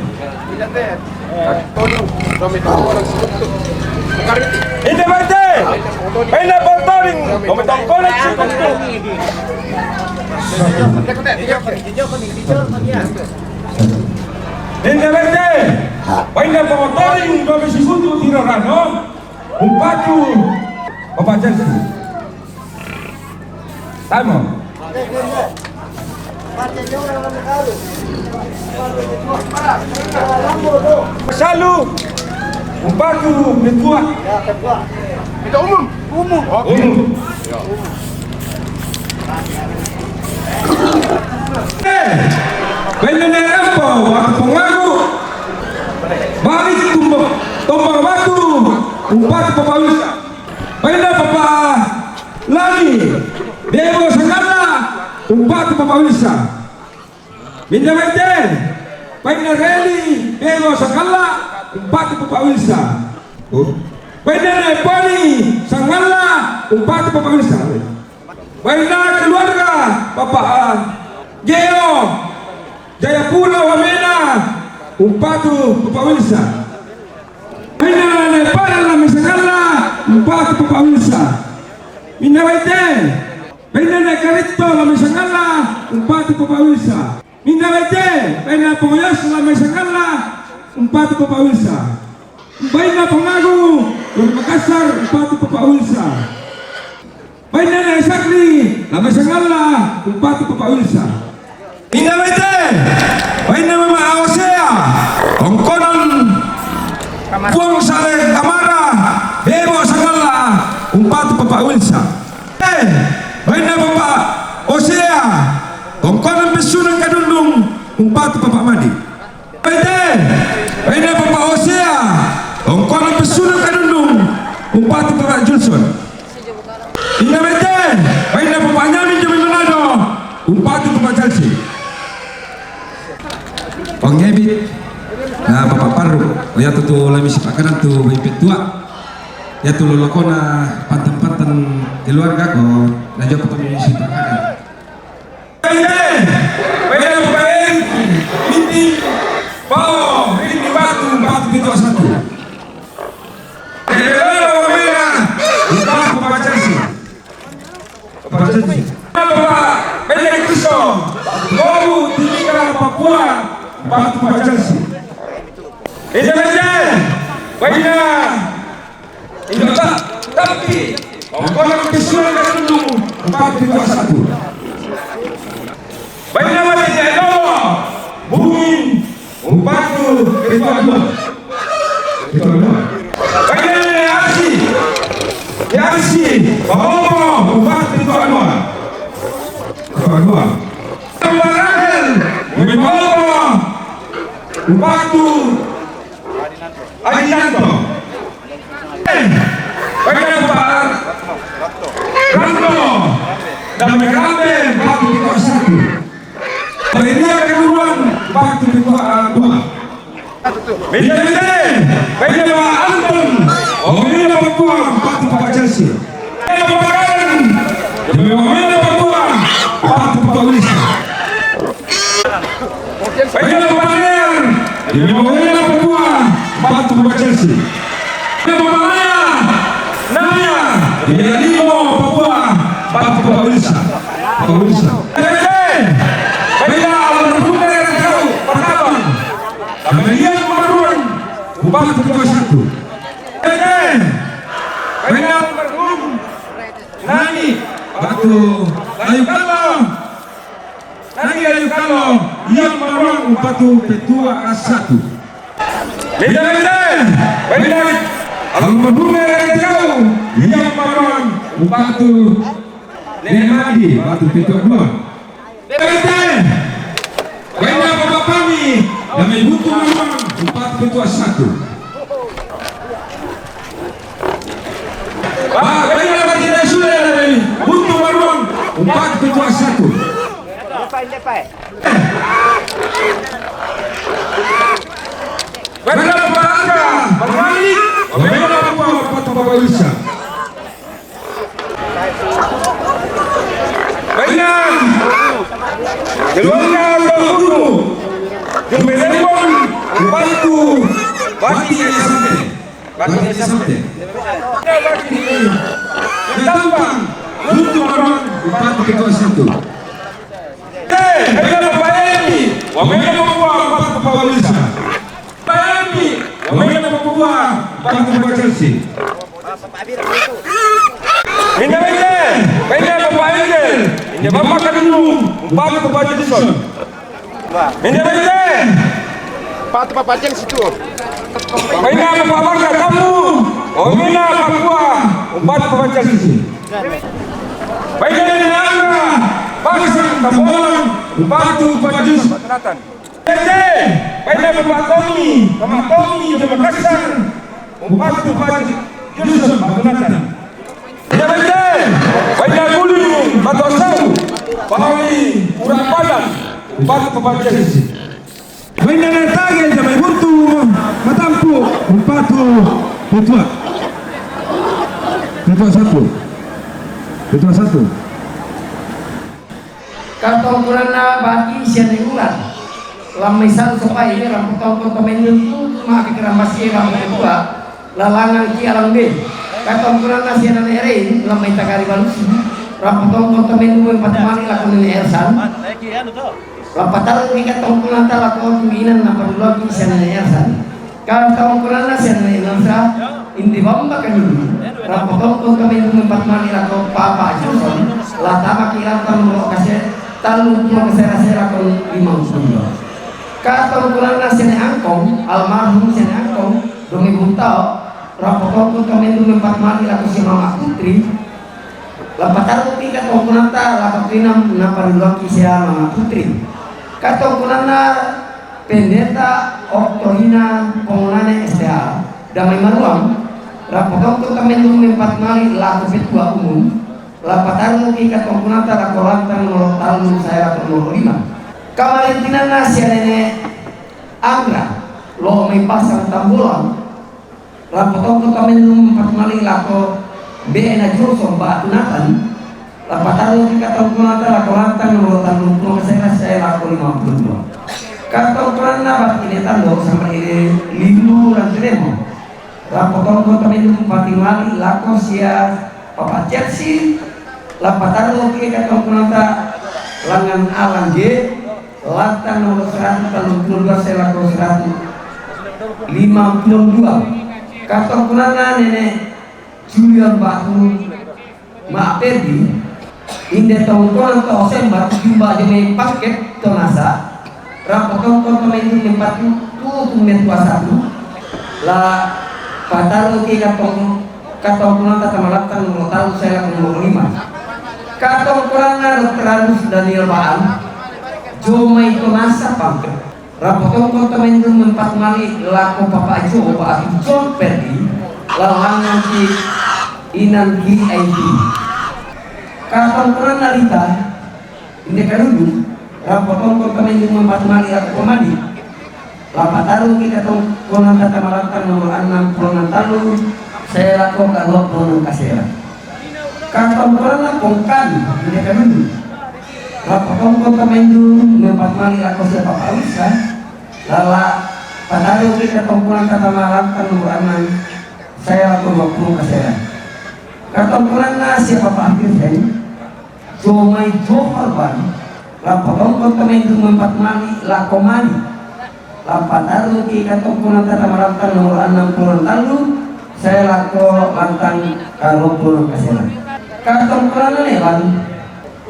Inde bete, baina Potoring, Tongkonan Sikutu. Inde bete, baina Potoring, Tongkonan Sikutu, Tiro Rano. Umpatu Pepa Chelsea. Tama. Salu. Umpatu Petua. Kita umum. Umum. Umum. Baina ne Empo, Watu Pangagu, Bali Tumba, Tumba Watu, Umpatu Papa Wilsa. Baina Papa Lani, Bebo Sangala, Umpatu Papa Wilsa. Minda baite, baina Reli, Bebo Sangala, Umpatu Papa Wilsa. Baina ne Poli, Sangala, Umpatu Papa Wilsa. Baina keluarga Papa, ah, Geo, Jayapura Wamena, Umpatu Papa Wilsa. Baina ne Pala Lami Sangala, Umpatu Papa Wilsa. Minda baite, baina ne Karito Lami Sangala, Umpatu Papa Wilsa. Minda baite, baina Pongoyos Lami Sangala, Umpatu Papa Wilsa. Baina Pangagu, Lami Makassar, Umpatu Papa Wilsa. Baina ne Sakli, Lami Sangala, Umpatu Papa Wilsa. Minda baite, baina Mama Osea, Ongkonan, Puang Sale Kamara, Bebo Sangala, Umpatu Papa Wilsa. Eh, baina Papa Osea, Ongkonan Pesunan Kadundung, Umpatu Papa Madi. Baite, baina Papa Osea, Ongkonan Pesunan Kadundung, Umpatu Papa Johnson. Minda baite, baina Papa Nyami Jami Manado, Umpatu Papa Chelsea. Pangebi, na Papa Paru, o yatu tu Lami Sipakanan tu bai petua. Yatu lolokona pantan-pantan keluarga ko, na joko tu Lami Sipakanan. Baina, baina Papa Eri, Miti, Pao, Rindu Batu, Umpatu Petua Satu. Baina Papa Mera, Umpatu Papa Chelsea. Papa Chelsea. Papa, baina Kristo, Bobu, Timika, Papua, Umpatu Papa Chelsea. Baina, baina, baina. Inda ta-, tapi, Ongkonan Pesunan Kadundung, Umpatu Petua Satu. Baina mati dia doa, Bungin, Umpatu Petua Dua. Petua Dua. Baina ne Asi, Asi, Baobo, Umpatu Petua Dua. Petua Dua. Tambah Rahel, Baobo, Umpatu Adinanto. Eh, baina Papa Ranto. Dame Rambe, Umpatu Petua Satu. Baina Keluruan, Umpatu Petua Dua. Minda baite, baina Anton. Omina Papua, Umpatu Papa Chelsea. Baina Papa Karen. Dame Omina Papua, Umpatu Papa Wilsa. Baina Papa Nea, Dame Omina Papua, Umpatu Papa Chelsea. Baina Papa Nea, Nea, Dame Limo Papua, Umpatu Papa Wilsa. Papa Wilsa. Baina, baina almarhum Nea Rajau, Patabang. Dame Lian Maruan, Umpatu Petua Satu. Baina, baina almarhum Nani, Batu Layu Kalo. Nani Layu Kalo, Ian Maruan, Umpatu Petua Satu. Minda baite, baina almarhum Nea Rajau, Ian Maruan, Umpatu Nea Madi, Umpatu Petua Dua. Baite, baina Papa Pami, Dame Butu Maruan, Umpatu Petua Satu. Ba, baina Papa Tina Sule, Dame Butu Maruan, Umpatu Petua Satu. Baina Papa Aka, Papa Malik, baina Papa, Papa Wilsa. Baina, keluarga Undang Guru, Jumelembon, Umpatu Bati Sampe. Bati Sampe. Bati Tampang, Butu Maruan, Umpatu Petua Satu. Eh, baina Papa Emi, Wamena Papua, Umpatu Papa Wilsa. Papa Emi, Wamena Papua, Umpatu Papa Chelsea. Minda baite, baina Papa Angel, India Bapa Kadundung, Umpatu Papa Johnson. Minda baite, Umpatu Papa Chelsea tu. Baina Papa Bangka Tamu, Omina Papua, Umpatu Papa Chelsea. Baina Nene Angra, Pasang Tambolang, Batu Pajusu. Baina Bapak Tommy, Bapak Tommy, Jemakasan, Batu Pajusu, Batunatan. Baina Baina Guli, Batu Asau, Pauli, Urapadan, Batu Pajusu. Baina Nene Tagel, Jamai Buntu, Matampu, Batu Petua. Petua satu. Petua satu. Katongkonanna Baki Siane Ular. Lammai salu sopai, rampo tongkon to mendung tu, tu ma pikir ambasi, rampo kedua. Lalangan ki alang be. Katongkonanna Siane Erein, lammai takari balusu. Rampo tongkon to mendung, empat mali lakon Nene Ersan. Lapataru ki katongkonanta lako tu inan na padulaki Siane Ersan. Katongkonanna Siane Ersan, indi bamba kanulu. Rampo tongkon to mendung, empat mali lako Papa Johnson, latama ki lantang molo kase, tallu pulo kasera-sera kon limang puluh. Katongkonanna Siane Angkong, almarhum Siane Angkong, Domi Buntao, rampo tongkon to mendung, empat mali lako si Mama Putri, lapataru ki katongkonanta lako tu inan na padulaki si Mama Putri. Katongkonanna Pendeta Oktohina Pongonane S T A, Damai Maruang, rampo tongkon to mendung, empat mali lako Petua Umum, lapataru ki katongkonanta lako lantang nomor tallu sae lako nomor lima. Kamarintinanna Siane Nene Angra, lo mai Pasang Tambolang, rampo tongkon to mendung, empat mali lako Bena Joso Batunatan, lapataru ki katongkonanta lako lantang nomor tallu pulo kasera sae lako lima puluh dua. Katongkonanna Baki Nene Tando, sama ini Lindu Rantiremo. Rampo tongkon to mendung, empat mali lako si Papa Chelsea, lapataru ki katongkonanta langan alang ge, lantang nomor seratus tallu pulo dua sae lako seratus lima puluh dua. Katongkonanna Nene Julian Batu, Ma Pedi, inde tongkonan to Osemba, jumba jeme paket to nasa, rampo tongkon to mendung, empat tu, tu metua satu, lapataru ki katong, katongkonanta tama lantang nomor tallu sae lako nomor lima. Katongkonanna Dokter Agus Daniel Baan, jomai to nasa paket. Rampo tongkon to mendung, empat mali lako Papa Jo, Batu John Perdi, lalangan ki inan V I P. Katongkonanna Rita, inde Kadundung, rampo tongkon to mendung, empat mali lako Pomadi, lapataru ki katongkonanta tama lantang nomor enam puluh enam tallu sae lako ka dua puluh enam kasera. Katongkonanna Pongkan, inde Kadundung, rampo tongkon to mendung, empat mali lako si Papa Wisa, lapataru ki katongkonanta tama lantang nomor enam sae lako dua puluh kasera. Katongkonanna si Papa Firman, jomai Johor Baru, rampo tongkon to mendung, empat mali lako Madi, lapataru ki katongkonanta tama lantang nomor enam puluh tallu sae lako lantang ka dua puluh enam kasera. Katongkonanna Leban,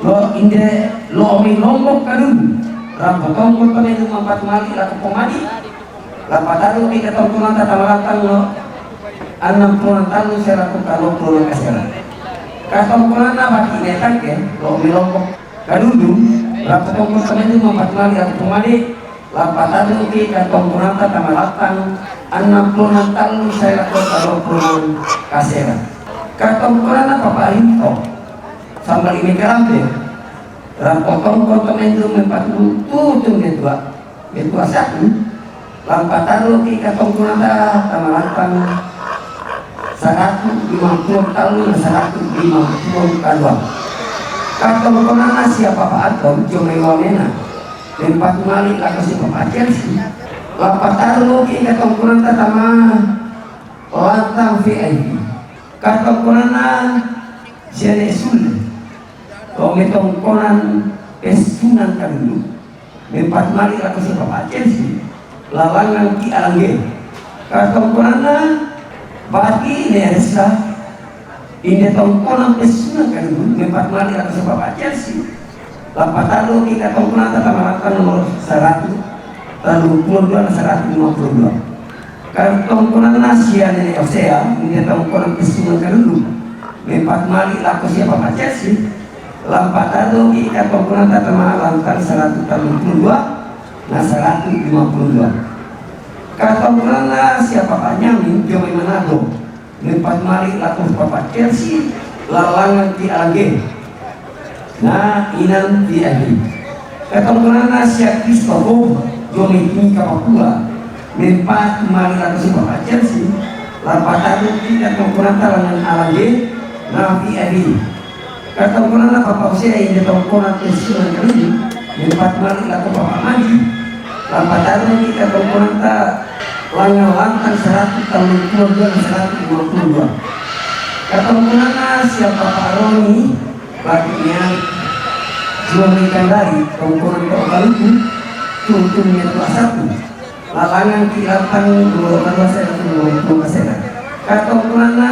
lo inde lo mai Lombok Kadundung, rampo tongkon to mendung, empat mali lako Pomadi, lapataru ki katongkonanta tama lantang nomor enam puluh tallu sae lako ka dua puluh enam kasera. Katongkonanna Baki Nene Tangke, lo mai Lombok Kadundung, rampo tongkon to mendung, empat mali lako Pomadi, lapataru ki katongkonanta tama lantang enam puluh enam tallu sae lako ka dua puluh enam kasera. Katongkonanna Papa Rinto, Sambali Mekarampe, rampo tongkon to mendung, empat puluh tu, tu metua, metua satu, lapataru ki katongkonanta tama lantang seratus lima puluh tallu na seratus lima puluh kadua. Katongkonanna si Papa Anton, jomai wamena, empat mali lako si Papa Chelsea, lapataru ki katongkonanta tama lantang V I P. Katongkonanna Siane Sule, lo mai tongkonan Pesunan Kadundung, empat mali lako si Papa Chelsea, lalangan ki alang ge. Katongkonanna Baki Nene Ersa, inde tongkonan Pesunan Kadundung, empat mali lako si Papa Chelsea, lapataru ki katongkonanta tama lantang nomor seratus tallu puluh dua na seratus lima puluh dua. Katongkonanna Siane Nene Osea, inde tongkonan Pesunan Kadundung, Mempat mali lako sia papa Chelsea, lampatarruki katongkonanta tama lantang saratu tallung pulo dua na saratu lima pulo dua. Katongkonanna sia papa Nyamin jomai Manado, mempat mali lako papa Chelsea, lallangan ki Alangge na inang V I P. Katongkonanna sia Kristopo jomai Timika Papua, mempat mali lako sia papa Chelsea, lampatarruki katongkonanta langngan Alangge na V I P. Katongkonanna papa Hosea inde tongkonan Pesungan Karundu, mempat mali lako papa Madi, lampatarruki katongkonanta langngan lantang saratu tallung pulo dua na saratu lima pulo dua. Katongkonanna sia papa Roni, bati nia jomai Kandari, tongkonan to kaluku, tutung metua satu, lallangan ki lantang nomoro kadua sera, nomoro dua sera. Katongkonanna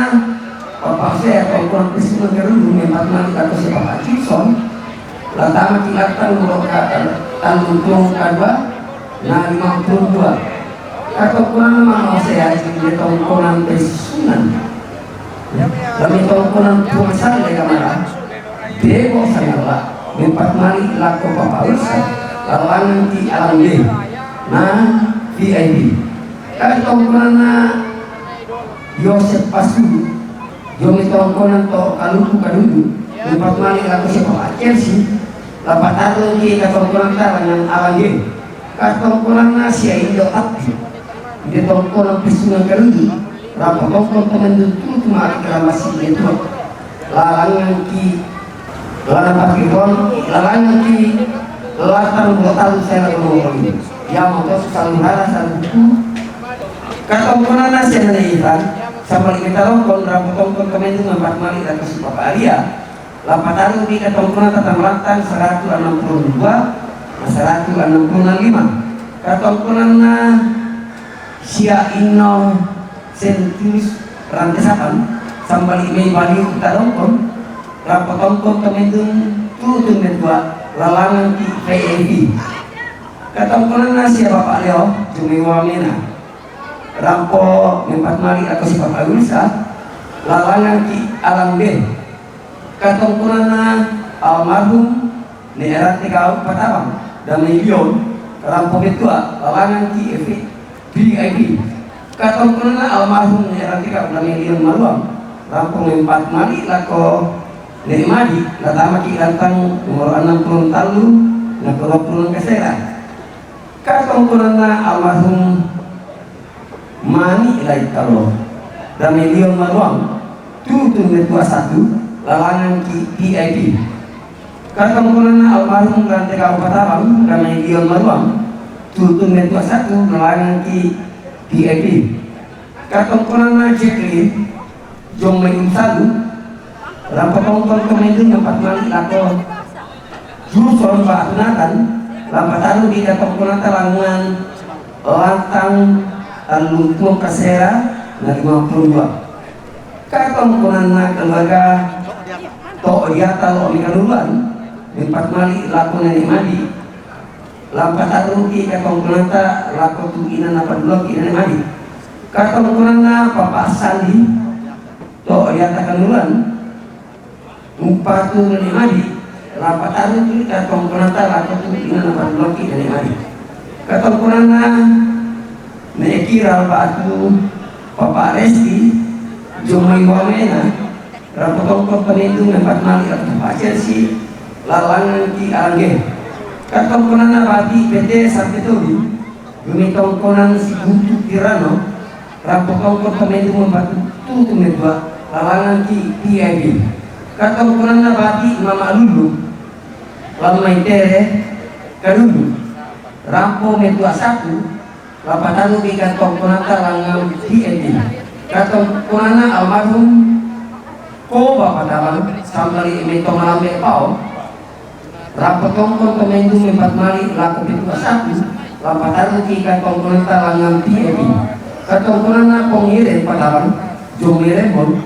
papa Hosea tongkonan Pesungan Karundu, mempat mali lako sia papa Chilson, latama ki lantang nomoro ka-, tallung pulo kadua na lima pulo dua. Katongkonanna mama Hosea inde tongkonan Pesungan, lami tongkonan Puang Salle kamara, Debo Sangalla, mempat mali lako papa Ursa, lallangan ki Alangge na V I P. Katongkonanna Yosep Pasu, jomai tongkonan to kaluku Kadundu, mempat mali lako sia papa Chelsea, lampatarruki katongkonanta langngan Alangge. Katongkonanna sia Indo Atti, inde tongkonan Pesungan Karundu, rampo tongkon to mendung tutu mali kalambasi metua, lallangan ki, lallangan patrikon, lallangan ki lantang dua talu sera lima pulo. Iamoto saluhara saluku. Katongkonanna sia nene Ivan, sambali meta tongkon, rampo tongkon to mendung mempat mali lako sia papa Aria, lampatarruki katongkonanta tama lantang saratu annang pulo dua na saratu annang pulo lima. Katongkonanna sia Inno Sentius Rante Sapan, sambali mai baliu tongkon, rampo tongkon to mendung tutung metua, lallangan ki V I P. Katongkonanna sia papa Leo jomai Wamena, rampo mempat mali lako sia papa Wilsa, lallangan ki Alangge. Katongkonanna almarhum Ne Rante Kau Patawang, damai Lion, rampo metua, lallangan ki V I P. V I P. Katongkonanna almarhum Ne Rante Kau, damai Lion Maluang, rampo mempat mali lako Ne Madi, latama ki lantang nomoro annang pulo tallu na dua pulo kasera. Katongkonanna almarhum Mani Laitalo, damai Lion Maluang, tutung metua satu, lallangan ki V I P. Katongkonanna almarhum Rante Kau Patawang, damai Lion Maluang, tutung metua satu, lallangan ki V I P. Katongkonanna Jacqueline, jomai Unsalu, rampo tongkon to mendung mempat mali lako Julson Batu Nathan, lampatarruki katongkonanta langngan lantang tallung pulo kasera na lima pulo dua. Katongkonanna keluarga to Diata Lomi Kaduluan, mempat mali lako Nene Madi, lampatarruki katongkonanta lako tu inang na padduloki Nene Madi. Katongkonanna papa Sandi to Diata Kaduluan, umpatu Nene Madi, lampatarruki katongkonanta lako tu inang na padduloki Nene Madi. Katongkonanna Ne Kira batu papa Resti, jomai Wamena, rampo tongkon to mendung mempat mali lako papa Chelsea, lallangan ki Alangge. Katongkonanna bati P T Sampe Tobi, jomai tongkonan Sikutu Tirano, rampo tongkon to mendung mempat tutung metua, lallangan ki V I P. Katongkonanna bati mama Lulu, lammai Tere Kadundu, rampo metua satu, lampatarruki katongkonanta langngan V I P. Katongkonanna almarhum Koba Patawang, sambali mai to Malambe Pao, rampo tongkon to mendung mempat mali lako Petua satu, lampatarruki katongkonanta langngan V I P. Katongkonanna Pong Iren Patawang, jomai Rembon,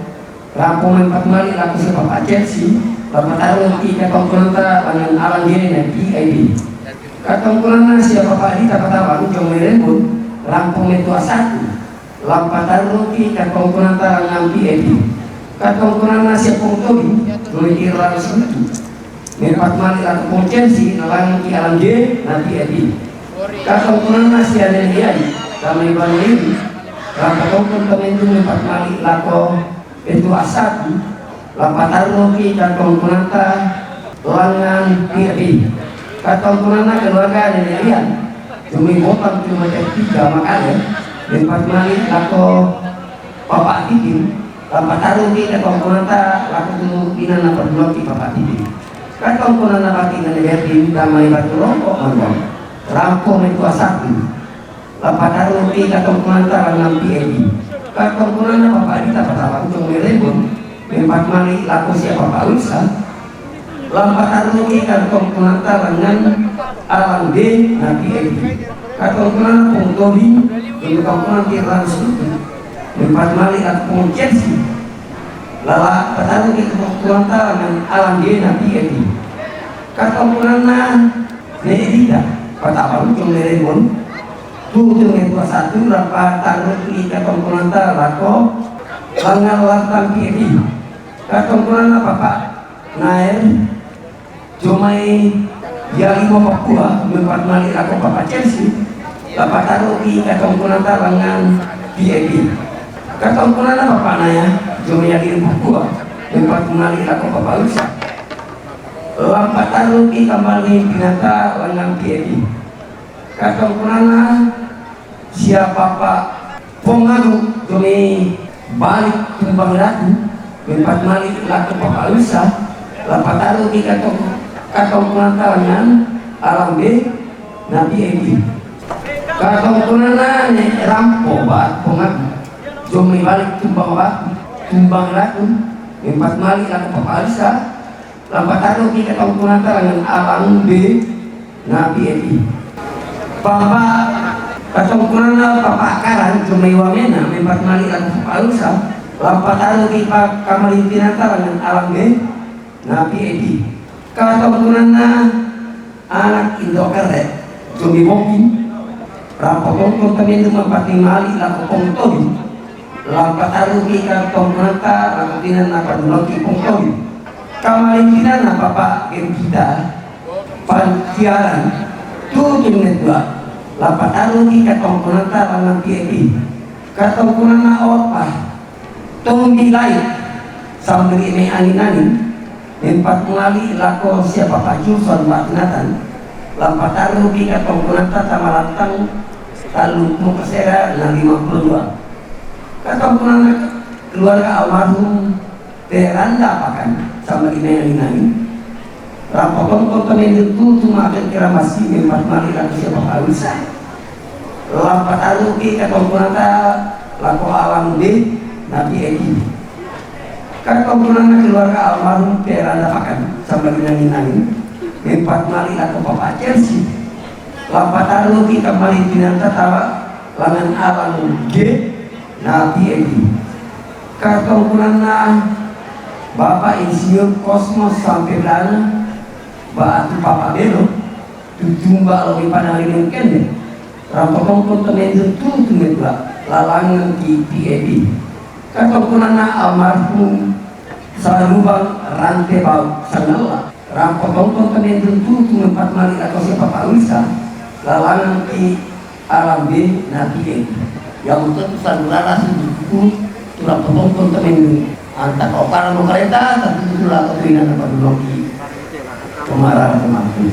rampo mempat mali lako sia papa Chelsea, lampatarruki katongkonanta langngan Alangge na V I P. Katongkonanna sia papa Adita Patawang, jomai Rembon, rampo metua satu, lampatarruki katongkonanta langngan V I P. Katongkonanna sia Pong Toding, Doi Irwan Sutu. Mempat mali' lako Pong Celsi, na langngan ki Alang G, na P A B. Katongkonanna sia Nene Yai, Damai Banua Iri. Rampo tongkon to mendung mempat mali' lako Petua Satu, la patarruki katongkonanta langngan P A B. Katongkonanna keluarga Nene Rian, Jumai Botang Jumai Tiga Makale, mempat mali' lako Papa Titin, la patarruki katongkonanta lako tu dinan na padduloki Papa Titin. Katongkonanna Pati Nene Berdin, Damai Batu Lompo Mangkon. Rampo Metua Satu, la patarruki katongkonanta langngan P A B. Katongkonanna Papa Dita Patawang Jong Merembon, mempat mali' lako sia Papa Ulsa. La patarruki katongkonanta langngan Alang D, na P A B. Katongkonanna Pong Toding, katongkonan Tirang Sutu, mempat mali' lako Pong Celsi. La patarruki katongkonanta langngan Alang D, na P A B. Katongkonanna Ne Dita Patawang Jong Merembon, Tutung Metua Satu, la patarruki katongkonanta lako langngan Lantang P A B. Katongkonanna Papa Naer, Jumai Yalimo Papua, mempat mali' lako Papa Celsi, la patarruki katongkonanta langngan P A B. Katongkonanna Papa Naya, Jumai Yalimo Papua, mempat mali' lako Papa Ulsa. La patarruki kamali' pinata langngan P A B. Katongkonanna sia Papa Pong Agung, Jumai Balik Tumbang Ratu, mempat mali' lako Papa Ulsa, la patarruki katong, katongkonanta langngan Alang B, na P A B. Katongkonanna Ne Rampo Ba Pong Agung, Jumai Balik Tumbang Ratu, Tumbang Ratu, mempat mali' lako Papa Ulsa, la patarruki katongkonanta langngan Alang B, na P A B. Papa, katongkonanna Papa Karan, Jumai Wamena, mempat mali' lako Papa Ulsa, la patarruki pa kamalintinanta langngan Alang B, na P A B. Katongkonanna Anak Indo Kerre, Jumai Bongking, rampo tongkon to mendung mempat mali' lako Pong Toding, la patarruki katongkonanta lako dinan na padduloki Pong Toding. Kamalintinanna Papa Gempita Pantiaran, Tutung Metua, la patarruki katongkonanta langngan P A B. Katongkonanna Orpa Tombi Lai, Samberi Me Angin-angin, mempat mali' lako sia Papa Julson Ba Tinatan, la patarruki katongkonanta tama Lantang tallumpulo kasera na lima pulo dua. Katongkonanna keluarga almarhum Peranda Pakan, Samberi Me Angin-angin, rampo tongkon to mendung tutung ma'akekkerang massi, mempat mali' lako sia Papa Ulsa. La patarruki katongkonanta lako Alang B, na P A B. Katongkonanna keluarga almarhum Peranda Pakan, Samberi Me Angin-angin, mempat mali' lako Papa Celsi, la patarruki kamalintinanta tama langngan Alang G, na P A B. Katongkonanna Bapak Insinyur Kosmos Sampebrana, Batu Papa Belo, Tutumba Lowi Panari Mengkende, rampo tongkon to mendung Tutung Metua, la langngan ki P A B. Katongkonanna almarhum Sarubang Rante Bau Sangella, rampo tongkon to mendung Tutung, mempat mali' lako sia Papa Ulsa, la langngan ki Alang B, na P A B. Iamoto tu sanurara suduku, tu rampo tongkon to mendung. Anta kaoparan mo kareta, tapi tu lako tu dinan na padduloki. Pemara temanku.